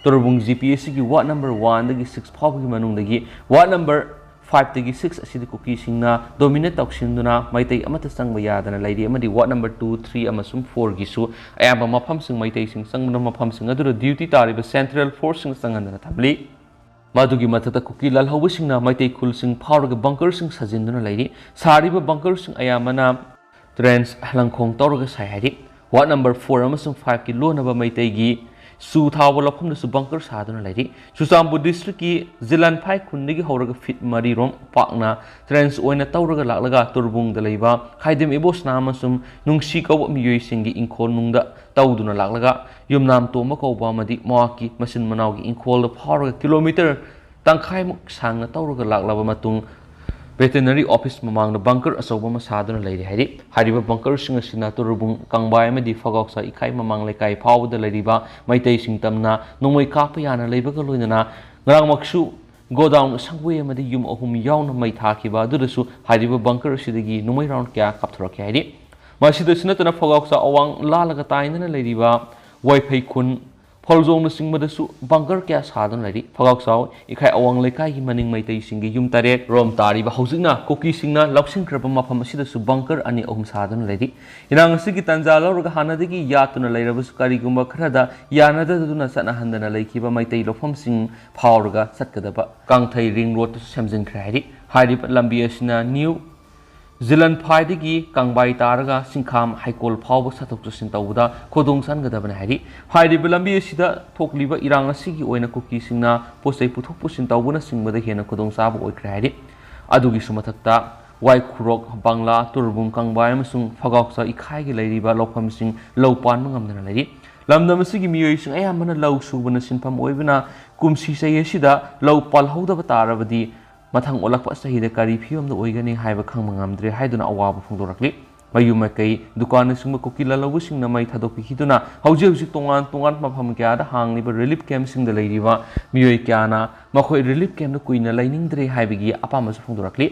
ꯇꯣꯔꯕꯨꯡ ꯖꯤ ꯄꯤ ꯑꯦꯁ ꯁꯤꯒꯤ ꯋꯥꯔꯗ ꯅꯝꯕꯔ ꯋꯥꯟꯗꯒꯤ ꯁꯤꯛꯁ ꯐꯥꯎꯕꯒꯤ ꯃꯅꯨꯡꯗꯒꯤ ꯋꯥꯔꯗ ꯅꯝꯕꯔ ꯐꯥꯏꯚꯇꯒꯤ ꯁꯤꯛꯁ ꯑꯁꯤꯗ ꯀꯨꯀꯤꯁꯤꯡꯅ ꯗꯣꯃꯤꯅꯦꯠ ꯇꯧꯁꯤꯟꯗꯨꯅ ꯃꯩꯇꯩ ꯑꯃꯠꯇ ꯆꯪꯕ ꯌꯥꯗꯅ ꯂꯩꯔꯤ ꯑꯃꯗꯤ ꯋꯥꯔꯗ ꯅꯝꯕꯔ ꯇꯨ, ꯊ꯭ꯔꯤ ꯑꯃꯁꯨꯡ ꯐꯣꯔꯒꯤꯁꯨ ꯑꯌꯥꯝꯕ ꯃꯐꯝꯁꯤꯡ ꯃꯩꯇꯩꯁꯤꯡ ꯆꯪꯕꯅ ꯃꯐꯝꯁꯤꯡ ꯑꯗꯨꯗ ꯗ꯭ꯌꯨꯇꯤ ꯇꯥꯔꯤꯕ ꯁꯦꯟꯇ꯭ꯔꯦꯜ ꯐꯣꯔꯁꯁꯤꯡ ꯆꯪꯍꯟꯗꯅ ꯊꯝꯂꯤ꯫ ꯃꯗꯨꯒꯤ ꯃꯊꯛꯇ ꯀꯨꯀꯤ ꯂꯥꯜꯍꯧꯕꯁꯤꯡꯅ ꯃꯩꯇꯩ ꯈꯨꯜꯁꯤꯡ ꯐꯥꯎꯔꯒ ꯕꯪꯀꯔꯁꯤꯡ ꯁꯥꯖꯤꯟꯗꯨꯅ ꯂꯩꯔꯤ꯫ ꯁꯥꯔꯤꯕ ꯕꯪꯀꯔꯁꯤꯡ ꯑꯌꯥꯝꯕꯅ ꯇ꯭ꯔꯦꯟꯁ ꯂꯪꯈꯣꯡ ꯇꯧꯔꯒ ꯁꯥꯏ ꯍꯥꯏꯔꯤ꯫ ꯋꯥꯔꯗ ꯅꯝꯕꯔ ꯐꯣꯔ ꯑꯃꯁꯨꯡ ꯐꯥꯏꯚꯀꯤ ꯂꯣꯟꯅꯕ ꯃꯩꯇꯩꯒꯤ ꯆꯨ ꯊꯥꯎꯕ ꯂꯧꯐꯝꯗꯁꯨ ꯕꯪꯀꯔ ꯁꯥꯗꯨꯅ ꯂꯩꯔꯤ꯫ ꯆꯨꯔꯆꯥꯟꯄꯨꯔ ꯗꯤꯁꯇ꯭ꯔꯤꯛꯀꯤ ꯖꯤꯂꯥꯟꯐꯥꯏ ꯈꯨꯟꯗꯒꯤ ꯍꯧꯔꯒ ꯐꯤꯠ ꯃꯔꯤ ꯔꯣꯝ ꯄꯥꯛꯅ ꯇ꯭ꯔꯦꯟꯁ ꯑꯣꯏꯅ ꯇꯧꯔꯒ ꯂꯥꯛꯂꯒ ꯇꯣꯔꯕꯨꯡꯗ ꯂꯩꯕ ꯈꯥꯏꯗꯦꯝ ꯏꯕꯣꯁꯅꯥ ꯑꯃꯁꯨꯡ ꯅꯨꯡꯁꯤ ꯀꯧꯕ ꯃꯤꯑꯣꯏꯁꯤꯡꯒꯤ ꯏꯪꯈꯣꯜ ꯅꯨꯡꯗ ꯇꯧꯗꯨꯅ ꯂꯥꯛꯂꯒ ꯌꯨꯝꯅꯥꯝ ꯇꯣꯝꯕ ꯀꯧꯕ ꯑꯃꯗꯤ ꯃꯍꯥꯛꯀꯤ ꯃꯆꯤꯟ ꯃꯅꯥꯎꯒꯤ ꯏꯪꯈꯣꯜꯗ ꯐꯥꯎꯔꯒ ꯀꯤꯂꯣꯃꯤꯇꯔ ꯇꯪꯈꯥꯏꯃꯨꯛ ꯁꯥꯡꯅ ꯇꯧꯔꯒ ꯂꯥꯛꯂꯕ ꯃꯇꯨꯡ, ꯚꯦꯇꯦꯅꯔꯤ ꯑꯣꯐꯤꯁ ꯃꯃꯥꯡꯗ ꯕꯪꯀꯔ ꯑꯆꯧꯕ ꯑꯃ ꯁꯥꯗꯨꯅ ꯂꯩꯔꯤ ꯍꯥꯏꯔꯤ꯫ ꯍꯥꯏꯔꯤꯕ ꯕꯪꯀꯔꯁꯤꯡ ꯑꯁꯤꯅ ꯇꯣꯔꯕꯨꯡ, ꯀꯪꯕꯥꯏ ꯑꯃꯗꯤ ꯐꯒꯥꯎꯆꯥ ꯏꯈꯥꯏ ꯃꯃꯥꯡ ꯂꯩꯀꯥꯏ ꯐꯥꯎꯕꯗ ꯂꯩꯔꯤꯕ ꯃꯩꯇꯩꯁꯤꯡ ꯇꯝꯅ ꯅꯣꯡꯃꯩ ꯀꯥꯞꯄ ꯌꯥꯅ ꯂꯩꯕꯒ ꯂꯣꯏꯅꯅ ꯉꯔꯥꯡꯃꯛꯁꯨ ꯒꯣꯗꯥꯎꯟ, ꯁꯪꯒꯣꯏ ꯑꯃꯗꯤ ꯌꯨꯝ ꯑꯍꯨꯝ ꯌꯥꯎꯅ ꯃꯩ ꯊꯥꯈꯤꯕ ꯑꯗꯨꯗꯁꯨ ꯍꯥꯏꯔꯤꯕ ꯕꯪꯀꯔ ꯑꯁꯤꯗꯒꯤ ꯅꯣꯡꯃꯩ ꯔꯥꯎꯟ ꯀꯌꯥ ꯀꯥꯞꯊꯣꯔꯛꯈꯤ ꯍꯥꯏꯔꯤ꯫ ꯃꯁꯤꯗꯁꯨ ꯅꯠꯇꯅ ꯐꯒꯥꯎꯆꯥ ꯑꯋꯥꯡ ꯂꯥꯜꯂꯒ ꯇꯥꯏꯅꯅ ꯂꯩꯔꯤꯕ ꯋꯥꯏꯐꯩ ꯈꯨꯟ, ꯈꯣꯔꯖꯣꯡꯅꯆꯤꯡꯕꯗꯁꯨ ꯕꯪꯀꯔ ꯀꯌꯥ ꯁꯥꯗꯨꯅ ꯂꯩꯔꯤ꯫ ꯐꯒꯥꯎꯆꯥꯎ ꯏꯈꯥꯏ ꯑꯋꯥꯡ ꯂꯩꯀꯥꯏꯒꯤ ꯃꯅꯤꯡ ꯃꯩꯇꯩꯁꯤꯡꯒꯤ ꯌꯨꯝ ꯇꯔꯦꯠ ꯔꯣꯝ ꯇꯥꯔꯤꯕ ꯍꯧꯖꯤꯛꯅ ꯀꯨꯀꯤꯁꯤꯡꯅ ꯂꯧꯁꯤꯟꯈ꯭ꯔꯕ ꯃꯐꯝ ꯑꯁꯤꯗꯁꯨ ꯕꯪꯀꯔ ꯑꯅꯤ ꯑꯍꯨꯝ ꯁꯥꯗꯨꯅ ꯂꯩꯔꯤ꯫ ꯏꯔꯥꯡ ꯑꯁꯤꯒꯤ ꯇꯥꯟꯖꯥ ꯂꯧꯔꯒ ꯍꯥꯟꯅꯗꯒꯤ ꯌꯥꯠꯇꯨꯅ ꯂꯩꯔꯕꯁꯨ ꯀꯔꯤꯒꯨꯝꯕ ꯈꯔꯗ ꯌꯥꯅꯗꯗꯨꯅ ꯆꯠꯅꯍꯟꯗꯅ ꯂꯩꯈꯤꯕ ꯃꯩꯇꯩ ꯂꯧꯐꯝꯁꯤꯡ ꯐꯥꯎꯔꯒ ꯆꯠꯀꯗꯕ ꯀꯥꯡꯊꯩ ꯔꯤꯡ ꯔꯣꯗꯇꯁꯨ ꯁꯦꯝꯖꯤꯟꯈ꯭ꯔꯦ ꯍꯥꯏꯔꯤ꯫ ꯍꯥꯏꯔꯤꯕ ꯂꯝꯕꯤ ꯑꯁꯤꯅ ꯅ꯭ꯌꯨ ꯖꯤꯂꯟꯐꯥꯏꯗꯒꯤ ꯀꯪꯕꯥꯏ ꯇꯥꯔꯒ ꯁꯤꯡꯈꯥꯝ ꯍꯩꯀꯣꯜ ꯐꯥꯎꯕ ꯆꯠꯊꯣꯛ ꯆꯠꯁꯤꯟ ꯇꯧꯕꯗ ꯈꯨꯗꯣꯡ ꯆꯥꯍꯟꯒꯗꯕꯅꯤ ꯍꯥꯏꯔꯤ꯫ ꯍꯥꯏꯔꯤꯕ ꯂꯝꯕꯤ ꯑꯁꯤꯗ ꯊꯣꯛꯂꯤꯕ ꯏꯔꯥꯡ ꯑꯁꯤꯒꯤ ꯑꯣꯏꯅ ꯀꯨꯀꯤꯁꯤꯡꯅ ꯄꯣꯠ ꯆꯩ ꯄꯨꯊꯣꯛ ꯄꯨꯁꯤꯟ ꯇꯧꯕꯅꯆꯤꯡꯕꯗ ꯍꯦꯟꯅ ꯈꯨꯗꯣꯡꯆꯥꯕ ꯑꯣꯏꯈ꯭ꯔꯦ ꯍꯥꯏꯔꯤ꯫ ꯑꯗꯨꯒꯤꯁꯨ ꯃꯊꯛꯇ ꯋꯥꯏꯈꯨꯔꯣꯛ, ꯕꯪꯂꯥ, ꯇꯨꯔꯕꯨꯡ, ꯀꯪꯕꯥꯏ ꯑꯃꯁꯨꯡ ꯐꯒꯥꯎꯆꯥ ꯏꯈꯥꯏꯒꯤ ꯂꯩꯔꯤꯕ ꯂꯧꯐꯝꯁꯤꯡ ꯂꯧ ꯄꯥꯟꯕ ꯉꯝꯗꯅ ꯂꯩꯔꯤ꯫ ꯂꯝꯗꯝ ꯑꯁꯤꯒꯤ ꯃꯤꯑꯣꯏꯁꯤꯡ ꯑꯌꯥꯝꯕꯅ ꯂꯧ ꯁꯨꯕꯅ ꯁꯤꯟꯐꯝ ꯑꯣꯏꯕꯅ ꯀꯨꯝꯁꯤ ꯆꯍꯤ ꯑꯁꯤꯗ ꯂꯧ ꯄꯥꯜꯍꯧꯗꯕ ꯇꯥꯔꯕꯗꯤ ꯃꯊꯪ ꯑꯣꯜꯂꯛꯄ ꯆꯍꯤꯗ ꯀꯔꯤ ꯐꯤꯕꯝꯗ ꯑꯣꯏꯒꯅꯤ ꯍꯥꯏꯕ ꯈꯪꯕ ꯉꯝꯗ꯭ꯔꯦ ꯍꯥꯏꯗꯨꯅ ꯑꯋꯥꯕ ꯐꯣꯡꯗꯣꯔꯛꯂꯤ꯫ ꯃꯌꯨꯝ ꯃꯀꯩ, ꯗꯨꯀꯥꯟꯅꯆꯤꯡꯕ ꯀꯨꯀꯤ ꯂꯥꯜꯍꯧꯕꯁꯤꯡꯅ ꯃꯩ ꯊꯥꯗꯣꯛꯄꯤꯈꯤꯗꯨꯅ ꯍꯧꯖꯤꯛ ꯍꯧꯖꯤꯛ ꯇꯣꯉꯥꯟ ꯇꯣꯉꯥꯟꯕ ꯃꯐꯝ ꯀꯌꯥꯗ ꯍꯥꯡꯂꯤꯕ ꯔꯤꯂꯤꯐ ꯀꯦꯝꯞꯁꯤꯡꯗ ꯂꯩꯔꯤꯕ ꯃꯤꯑꯣꯏ ꯀꯌꯥꯅ ꯃꯈꯣꯏ ꯔꯤꯂꯤꯐ ꯀꯦꯝꯞꯇ ꯀꯨꯏꯅ ꯂꯩꯅꯤꯡꯗ꯭ꯔꯦ ꯍꯥꯏꯕꯒꯤ ꯑꯄꯥꯝꯕꯁꯨ ꯐꯣꯡꯗꯣꯔꯛꯂꯤ꯫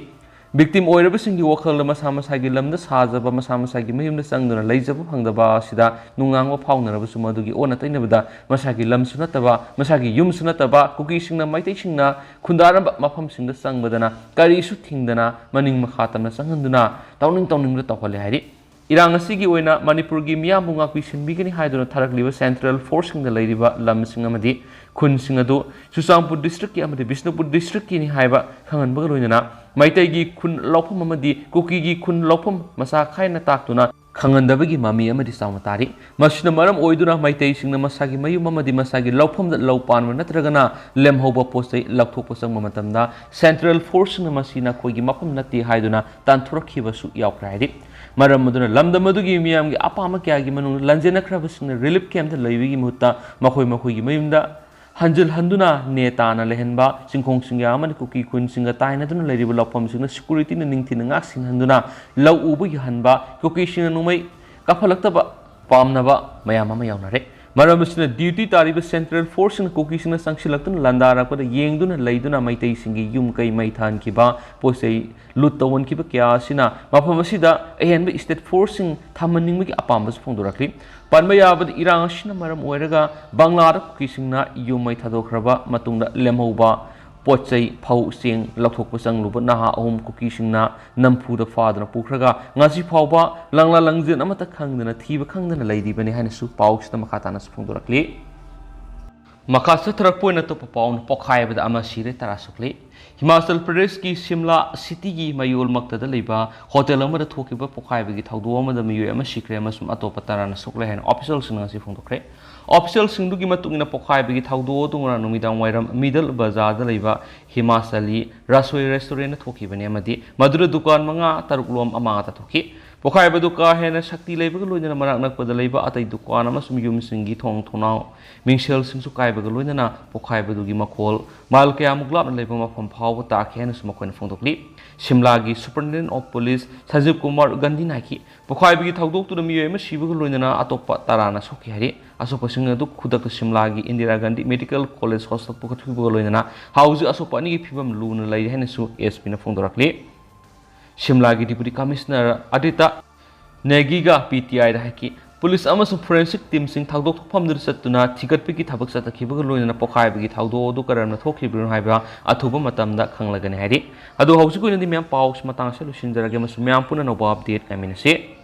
ꯚꯤꯛꯇꯤꯝ ꯑꯣꯏꯔꯕꯁꯤꯡꯒꯤ ꯋꯥꯈꯜꯗ ꯃꯁꯥ ꯃꯁꯥꯒꯤ ꯂꯝꯗ ꯁꯥꯖꯕ, ꯃꯁꯥ ꯃꯁꯥꯒꯤ ꯃꯌꯨꯝꯗ ꯆꯪꯗꯨꯅ ꯂꯩꯖꯕ ꯐꯪꯗꯕ ꯑꯁꯤꯗ ꯅꯨꯡꯅꯥꯡꯕ ꯐꯥꯎꯅꯔꯕꯁꯨ ꯃꯗꯨꯒꯤ ꯑꯣꯟꯅ ꯇꯩꯅꯕꯗ ꯃꯁꯥꯒꯤ ꯂꯝꯁꯨ ꯅꯠꯇꯕ, ꯃꯁꯥꯒꯤ ꯌꯨꯝꯁꯨ ꯅꯠꯇꯕ, ꯀꯨꯀꯤꯁꯤꯡꯅ ꯃꯩꯇꯩꯁꯤꯡꯅ ꯈꯨꯟꯗꯥꯔꯝꯕ ꯃꯐꯝꯁꯤꯡꯗ ꯆꯪꯕꯗꯅ ꯀꯔꯤꯁꯨ ꯊꯤꯡꯗꯅ ꯃꯅꯤꯡ ꯃꯈꯥ ꯇꯝꯅ ꯆꯪꯍꯟꯗꯨꯅ ꯇꯧꯅꯤꯡ ꯇꯧꯅꯤꯡꯕꯗ ꯇꯧꯍꯜꯂꯦ ꯍꯥꯏꯔꯤ꯫ ꯏꯔꯥꯡ ꯑꯁꯤꯒꯤ ꯑꯣꯏꯅ ꯃꯅꯤꯄꯨꯔꯒꯤ ꯃꯤꯌꯥꯝꯕꯨ ꯉꯥꯛꯄꯤ ꯁꯦꯟꯕꯤꯒꯅꯤ ꯍꯥꯏꯗꯨꯅ ꯊꯥꯔꯛꯂꯤꯕ ꯁꯦꯟꯇ꯭ꯔꯦꯜ ꯐꯣꯔꯁꯁꯤꯡꯗ ꯂꯩꯔꯤꯕ ꯂꯝꯁꯤꯡ ꯑꯃꯗꯤ ꯈꯨꯟꯁꯤꯡ ꯑꯗꯨ ꯆꯨꯔꯆꯥꯟꯄꯨꯔ ꯗꯤꯁꯇ꯭ꯔꯤꯛꯀꯤ ꯑꯃꯗꯤ ꯕꯤꯁꯅꯨꯄꯨꯔ ꯗꯤꯁꯇ꯭ꯔꯤꯛꯀꯤꯅꯤ ꯍꯥꯏꯕ ꯈꯪꯍꯟꯕꯒ ꯂꯣꯏꯅꯅ ꯃꯩꯇꯩꯒꯤ ꯈꯨꯟ ꯂꯧꯐꯝ ꯑꯃꯗꯤ ꯀꯨꯀꯤꯒꯤ ꯈꯨꯟ ꯂꯧꯐꯝ ꯃꯁꯥ ꯈꯥꯏꯅ ꯇꯥꯛꯇꯨꯅ ꯈꯪꯍꯟꯗꯕꯒꯤ ꯃꯃꯤ ꯑꯃꯗꯤ ꯆꯥꯎꯅ ꯇꯥꯔꯤ꯫ ꯃꯁꯤꯅ ꯃꯔꯝ ꯑꯣꯏꯗꯨꯅ ꯃꯩꯇꯩꯁꯤꯡꯅ ꯃꯁꯥꯒꯤ ꯃꯌꯨꯝ ꯑꯃꯗꯤ ꯃꯁꯥꯒꯤ ꯂꯧꯐꯝꯗ ꯂꯧ ꯄꯥꯟꯕ ꯅꯠꯇ꯭ꯔꯒꯅ ꯂꯦꯝꯍꯧꯕ ꯄꯣꯠ ꯆꯩ ꯂꯧꯊꯣꯛꯄ ꯆꯪꯕ ꯃꯇꯝꯗ ꯁꯦꯟꯇ꯭ꯔꯦꯜ ꯐꯣꯔꯁꯁꯤꯡꯅ ꯃꯁꯤ ꯅꯈꯣꯏꯒꯤ ꯃꯐꯝ ꯅꯠꯇꯦ ꯍꯥꯏꯗꯨꯅ ꯇꯥꯟꯊꯣꯔꯛꯈꯤꯕꯁꯨ ꯌꯥꯎꯈ꯭ꯔꯦ ꯍꯥꯏꯔꯤ꯫ ꯃꯔꯝ ꯑꯗꯨꯅ ꯂꯝꯗꯝ ꯑꯗꯨꯒꯤ ꯃꯤꯌꯥꯝꯒꯤ ꯑꯄꯥꯝꯕ ꯀꯌꯥꯒꯤ ꯃꯅꯨꯡꯗ ꯂꯥꯟꯖꯦꯟꯅꯈ꯭ꯔꯕꯁꯤꯡꯅ ꯔꯤꯂꯤꯐ ꯀꯦꯝꯞꯇ ꯂꯩꯕꯒꯤ ꯃꯍꯨꯠꯇ ꯃꯈꯣꯏ ꯃꯈꯣꯏꯒꯤ ꯃꯌꯨꯝꯗ ꯍꯟꯖꯤꯜꯍꯟꯗꯨꯅ ꯅꯦ ꯇꯥꯅ ꯂꯩꯍꯟꯕ, ꯆꯤꯡꯈꯣꯡ ꯆꯤꯡꯌꯥ ꯑꯃꯗꯤ ꯀꯨꯀꯤ ꯈꯨꯟꯁꯤꯡꯒ ꯇꯥꯏꯅꯗꯨꯅ ꯂꯩꯔꯤꯕ ꯂꯧꯐꯝꯁꯤꯡꯗ ꯁꯦꯀ꯭ꯌꯨꯔꯤꯇꯤꯅ ꯅꯤꯡꯊꯤꯅ ꯉꯥꯛ ꯁꯦꯟꯍꯟꯗꯨꯅ ꯂꯧ ꯎꯕ ꯌꯥꯍꯟꯕ, ꯀꯨꯀꯤꯁꯤꯡꯅ ꯅꯣꯡꯃꯩ ꯀꯥꯞꯍꯜꯂꯛꯇꯕ ꯄꯥꯝꯅꯕ ꯃꯌꯥꯝ ꯑꯃ ꯌꯥꯎꯅꯔꯦ꯫ ꯃꯔꯝ ꯑꯁꯤꯅ duty ꯇꯥꯔꯤꯕ central forceꯁꯤꯡꯅ ꯀꯨꯀꯤꯁꯤꯡꯅ ꯆꯪꯁꯤꯜꯂꯛꯇꯨꯅ ꯂꯥꯟꯗꯥꯔꯛꯄꯗ ꯌꯦꯡꯗꯨꯅ ꯂꯩꯗꯨꯅ ꯃꯩꯇꯩꯁꯤꯡꯒꯤ ꯌꯨꯝ ꯀꯩ ꯃꯩ ꯊꯥꯍꯟꯈꯤꯕ, ꯄꯣꯠ ꯆꯩ ꯂꯨꯠ ꯇꯧꯍꯟꯈꯤꯕ ꯀꯌꯥ ꯑꯁꯤꯅ ꯃꯐꯝ ꯑꯁꯤꯗ ꯑꯍꯦꯟꯕ state forceꯁꯤꯡ ꯊꯝꯍꯟꯅꯤꯡꯕꯒꯤ ꯑꯄꯥꯝꯕꯁꯨ ꯐꯣꯡꯗꯣꯔꯛꯂꯤ꯫ ꯄꯟꯕ ꯌꯥꯕꯗ, ꯏꯔꯥꯡ ꯑꯁꯤꯅ ꯃꯔꯝ ꯑꯣꯏꯔꯒ ꯕꯪꯂꯥꯗ ꯀꯨꯀꯤꯁꯤꯡꯅ ꯌꯨꯝ ꯃꯩ ꯊꯥꯗꯣꯛꯈ꯭ꯔꯕ ꯃꯇꯨꯡꯗ ꯂꯦꯝꯍꯧꯕ ꯄꯣꯠ ꯆꯩ, ꯐꯧ ꯆꯦꯡ ꯂꯧꯊꯣꯛꯄ ꯆꯪꯂꯨꯕ ꯅꯍꯥ ꯑꯍꯨꯝ ꯀꯨꯀꯤꯁꯤꯡꯅ ꯅꯝꯐꯨꯗ ꯐꯥꯗꯨꯅ ꯄꯨꯈ꯭ꯔꯒ ꯉꯁꯤ ꯐꯥꯎꯕ ꯂꯪꯂꯥ ꯂꯪꯖꯦꯟ ꯑꯃꯠꯇ ꯈꯪꯗꯅ ꯊꯤꯕ ꯈꯪꯗꯅ ꯂꯩꯔꯤꯕꯅꯤ ꯍꯥꯏꯅꯁꯨ ꯄꯥꯎꯁꯤꯗ ꯃꯈꯥ ꯇꯥꯅꯁꯨ ꯐꯣꯡꯗꯣꯔꯛꯂꯤ꯫ ꯃꯈꯥ ꯆꯠꯊꯔꯛꯄ ꯑꯣꯏꯅ ꯑꯇꯣꯞꯄ ꯄꯥꯎꯅ ꯄꯣꯈꯥꯏꯕꯗ ꯑꯃ ꯁꯤꯔꯦ, ꯇꯔꯥ ꯁꯣꯛꯂꯤ꯫ ꯍꯤꯃꯥꯆꯜ ꯄ꯭ꯔꯗꯦꯁꯀꯤ ꯁꯤꯝꯂꯥ ꯁꯤꯇꯤꯒꯤ ꯃꯌꯣꯜꯃꯛꯇꯗ ꯂꯩꯕ ꯍꯣꯇꯦꯜ ꯑꯃꯗ ꯊꯣꯛꯈꯤꯕ ꯄꯣꯈꯥꯏꯕꯒꯤ ꯊꯧꯗꯣꯛ ꯑꯃꯗ ꯃꯤꯑꯣꯏ ꯑꯃ ꯁꯤꯈ꯭ꯔꯦ ꯑꯃꯁꯨꯡ ꯑꯇꯣꯞꯄ ꯇꯔꯥꯅ ꯁꯣꯛꯂꯦ ꯍꯥꯏꯅ ꯑꯣꯐꯤꯁꯤꯌꯦꯜꯁꯤꯡꯅ ꯉꯁꯤ ꯐꯣꯡꯗꯣꯛꯈ꯭ꯔꯦ꯫ ꯑꯣꯐꯤꯁꯤꯌꯦꯜꯁꯤꯡꯗꯨꯒꯤ ꯃꯇꯨꯡ ꯏꯟꯅ, ꯄꯣꯈꯥꯏꯕꯒꯤ ꯊꯧꯗꯣꯛ ꯑꯗꯨ ꯉꯔꯥꯡ ꯅꯨꯃꯤꯗꯥꯡ ꯋꯥꯏꯔꯝ ꯃꯤꯗꯜ ꯕꯖꯥꯔꯗ ꯂꯩꯕ ꯍꯤꯃꯥꯆꯂꯤ ꯔꯁꯣꯏ ꯔꯦꯁꯇꯨꯔꯦꯟꯗ ꯊꯣꯛꯈꯤꯕꯅꯤ ꯑꯃꯗꯤ ꯃꯗꯨꯗ ꯗꯨꯀꯥꯟ ꯃꯉꯥ ꯇꯔꯨꯛ ꯂꯣꯝ ꯑꯃꯥꯡ ꯑꯇꯥ ꯊꯣꯛꯈꯤ꯫ ꯄꯣꯈꯥꯏꯕꯗꯨ ꯀꯥ ꯍꯦꯟꯅ ꯁꯛꯇꯤ ꯂꯩꯕꯒ ꯂꯣꯏꯅꯅ ꯃꯅꯥꯛ ꯅꯛꯄꯗ ꯂꯩꯕ ꯑꯇꯩ ꯗꯨꯀꯥꯟ ꯑꯃꯁꯨꯡ ꯌꯨꯝꯁꯤꯡꯒꯤ ꯊꯣꯡ ꯊꯣꯡꯅꯥꯎ ꯃꯤꯡꯁꯦꯜꯁꯤꯡꯁꯨ ꯀꯥꯏꯕꯒ ꯂꯣꯏꯅꯅ ꯄꯣꯈꯥꯏꯕꯗꯨꯒꯤ ꯃꯈꯣꯜ ꯃꯥꯏꯜ ꯀꯌꯥꯃꯨꯛ ꯂꯥꯞꯅ ꯂꯩꯕ ꯃꯐꯝ ꯐꯥꯎꯕ ꯇꯥꯈꯤ ꯍꯥꯏꯅꯁꯨ ꯃꯈꯣꯏꯅ ꯐꯣꯡꯗꯣꯛꯂꯤ꯫ ꯁꯤꯝꯂꯥꯒꯤ Superintendent of Police ꯁꯟꯖꯤꯕ ꯀꯨꯃꯥꯔ ꯒꯥꯟꯙꯤꯅ ꯍꯥꯏꯈꯤ, ꯄꯣꯈꯥꯏꯕꯒꯤ ꯊꯧꯗꯣꯛꯇꯨꯗ ꯃꯤꯑꯣꯏ ꯑꯃ ꯁꯤꯕꯒ ꯂꯣꯏꯅꯅ ꯑꯇꯣꯞꯄ ꯇꯔꯥꯅ ꯁꯣꯛꯈꯤ ꯍꯥꯏꯔꯤ꯫ ꯑꯁꯣꯛꯄꯁꯤꯡ ꯑꯗꯨ ꯈꯨꯗꯛꯇ ꯁꯤꯝꯂꯥꯒꯤ Indira Gandhi medical college hostel ꯄꯨꯈꯠꯈꯤꯕꯒ ꯂꯣꯏꯅꯅ ꯍꯧꯖꯤꯛ ꯑꯁꯣꯛꯄ ꯑꯅꯤꯒꯤ ꯐꯤꯕꯝ ꯂꯨꯅ ꯂꯩꯔꯤ ꯍꯥꯏꯅꯁꯨ ꯑꯦꯁ ꯄꯤꯅ ꯐꯣꯡꯗꯣꯔꯛꯂꯤ꯫ ꯁꯤꯝꯂꯥꯒꯤ Deputy Commissioner ꯑꯗꯤꯇꯥ ꯅꯦꯒꯤꯒ ꯄꯤ ꯇꯤ ꯑꯥꯏꯗ ꯍꯥꯏꯈꯤ, ꯄꯨꯂꯤꯁ ꯑꯃꯁꯨꯡ ꯐꯣꯔꯦꯟꯁꯤꯛ ꯇꯤꯝꯁꯤꯡ ꯊꯧꯗꯣꯛ ꯊꯣꯛꯐꯝꯗꯨꯗ ꯆꯠꯇꯨꯅ ꯊꯤꯒꯠꯄꯒꯤ ꯊꯕꯛ ꯆꯠꯊꯈꯤꯕꯒ ꯂꯣꯏꯅꯅ ꯄꯣꯈꯥꯏꯕꯒꯤ ꯊꯧꯗꯣꯛ ꯑꯗꯨ ꯀꯔꯝꯅ ꯊꯣꯛꯈꯤꯕꯅꯣ ꯍꯥꯏꯕ ꯑꯊꯨꯕ ꯃꯇꯝꯗ ꯈꯪꯂꯒꯅꯤ ꯍꯥꯏꯔꯤ꯫ ꯑꯗꯨ ꯍꯧꯖꯤꯛꯀꯤ ꯑꯣꯏꯅꯗꯤ ꯃꯌꯥꯝ ꯄꯥꯎꯁꯤ ꯃꯇꯥꯡ ꯑꯁꯤꯗ ꯂꯣꯏꯁꯤꯟꯖꯔꯒꯦ ꯑꯃꯁꯨꯡ ꯃꯌꯥꯝ ꯄꯨꯟꯅ ꯑꯅꯧꯕ ꯑꯞꯗꯦꯠ ꯉꯥꯏꯃꯤꯟꯅꯁꯤ꯫